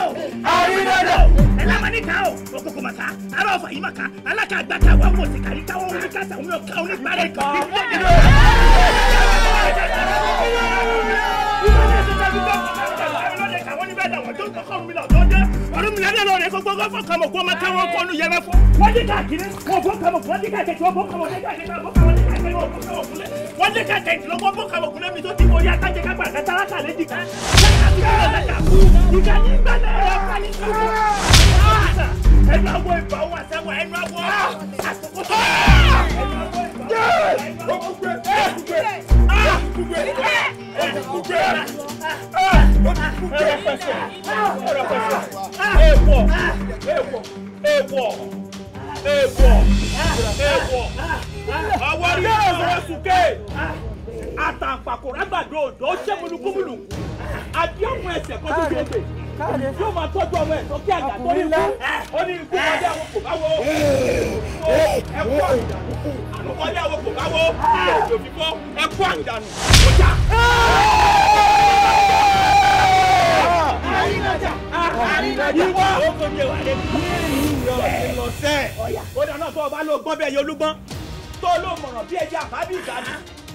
Àrínájà. Ẹlẹ́mọ̀nìkà o, òkòkò màkà, ará ọ̀fà yìí màkà, alákà àgbàkà wà wọ̀ sí kàrí káwọ́ oníkàtà òun ọ̀ká oníparẹ́ kan. Wọ́n dé káàkiri, wọ́n bọ́ kàmọ̀, wọ́n dé káàkiri, wọ́n bọ́ kàmọ̀, wọ́n dé káàkiri, wọ́n bọ́ kàmọ̀, wọ́n bọ́ kàmọ̀ kúlẹ̀. Wọ́n dé káàkiri, wọ́n bọ́ kàmọ̀ kúlẹ̀ mi tó ti wọlé akájẹ kápá àkàtà léjì ká. Ìgbà ní ìgbà náà ọ̀pá ní kúrò. Ẹnu àwọ̀ ìbà wà sẹ́wọ̀n, ẹnu àwọ̀ àsìkò tó. Èèwọ̀, èèwọ̀, èèwọ̀, èèwọ̀, èèwọ̀. Àwọn rí ọ̀rọ̀ sùkè. Àtàǹpàkò rágbàdo òdò ṣé mulukúmulùkù. Adé ọmọ ẹsẹ̀ kan tó fi ebè. Yóò máa tọ́jú ọmọ ẹ̀ sókè àgbà tó ní ikú. Ó ní ikú kọjá àwọn kò bá wo. Ẹkú àǹdànù. Àrùn kọjá àwọn kò bá wo. Òjò fífọ́ ẹkú àǹdànù. Ọjà. Àrínájà. Àrínájà. Ìwọ. Ó kò ní ìwà rẹ̀. Lọ́sẹ̀. Ó dáná tó o bá lọ gbọ́n bí ẹyẹ olúgbọ́n. Tó o lọ mọ̀ràn bí ẹyẹ àbábí ìgbàanì.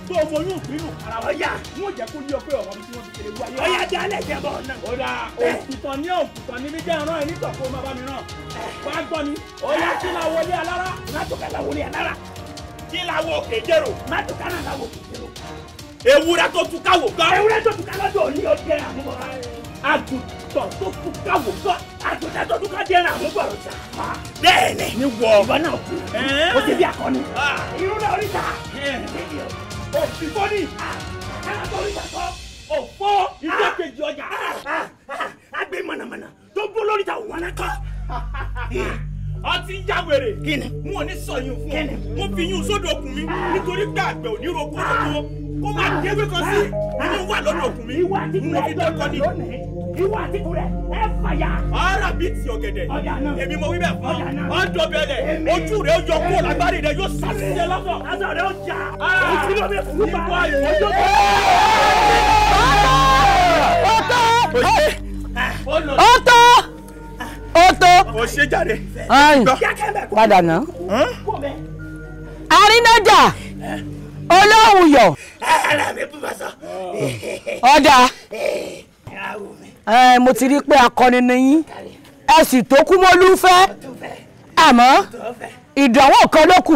Tó o mọyún ìpinnu ara wọn yá. Wọ́n jẹ́ kó yí ọ pé ọ̀rọ̀ mi tí wọ́n fi kéré wáyé. Ọ̀yá jẹ́ alẹ́ jẹ́ bọ̀ náà. Ó dáa, òkùtàn ní òkùtàn ní mi jẹ́ ìran ẹ̀ nítọ̀ kó máa bá mi ràn. Wá gbọ́ mi, ó yá kí la wọlé alára. Mátòkà la wọlé alára. Kí la wọ òkè jẹ́rò. Mátòkà náà la wọ òkè jẹ́rò. Ewúrẹ́ tó tú káwò gan. Ewúrẹ́ tó tú ká lọ́jọ́ òní ó jẹ́ àmúbọ̀. Àgùntàn tó tú káwò gan. Àgùntàn tó tú ká jẹ́ àmúbọ̀. Bẹ́ẹ̀ni. Ní wọ. Ìwọ náà kú. Ó ti bí akọni. Irú náà oríta. Òfìfọ́ ni. Kára oríta kọ́. Òfò ìjọ kejì ọjà. Agbe mọ̀nàmọ̀nà tó bó lóríta òun náà kọ́. Ọtí ń já wèrè. Kíni? N ò ní sọ yín fún ọ. Mo fi yín sódò okùn mi nítorí pé àgbẹ̀ ò ní roko roko. Kó má déwé kan sí. Inú wà lọ́dọ̀ okùn mi. N ò fi dọ́kọ ni. Ìwọ àti kúrẹ́ ẹ fàyà. Ara bíi ti ọ̀gẹ̀dẹ̀. Èmi mo wí bẹ́ẹ̀ fún ọ. Ọ̀dọ̀ bẹ̀rẹ̀. Ojú rẹ̀ ó yọ kúrò lágbárí rẹ̀ yóò sàṣìṣe lọ́sọ̀. Aṣọ rẹ̀ ó jà. Ojú ló bẹ kú pa. Ìwọ Ó tó. Ó tó. Ó ṣe jáde. Padà ná. Àrínájà. Olóhùn yọ̀. Ọ̀dà. Mo ti rí pé akọni ni yín. Ẹ sì tó kú mọ́lú fẹ́. Àmọ́ ìdánwò kan ló kù.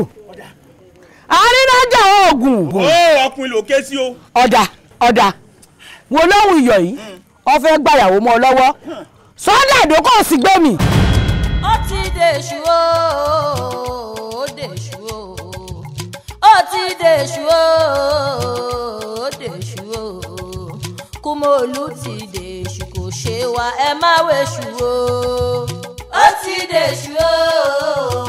Àrínájà oògùn. Ó ọkùnrin ló ké sí o. Ọ̀dà ọ̀dà. Wo lóhùn iyọ̀ yìí. Ó fẹ́ gbàyàwó mọ́ ọ lọ́wọ́. Sọ́dà àdókò sì gbé mi. Ó ti dèṣù o, ó dèṣù o. Ó ti dèṣù o, ó dèṣù o. Kúmọ̀lù ti dèṣù kò ṣe wá ẹ má wẹ̀ṣù o. Ó ti dèṣù o.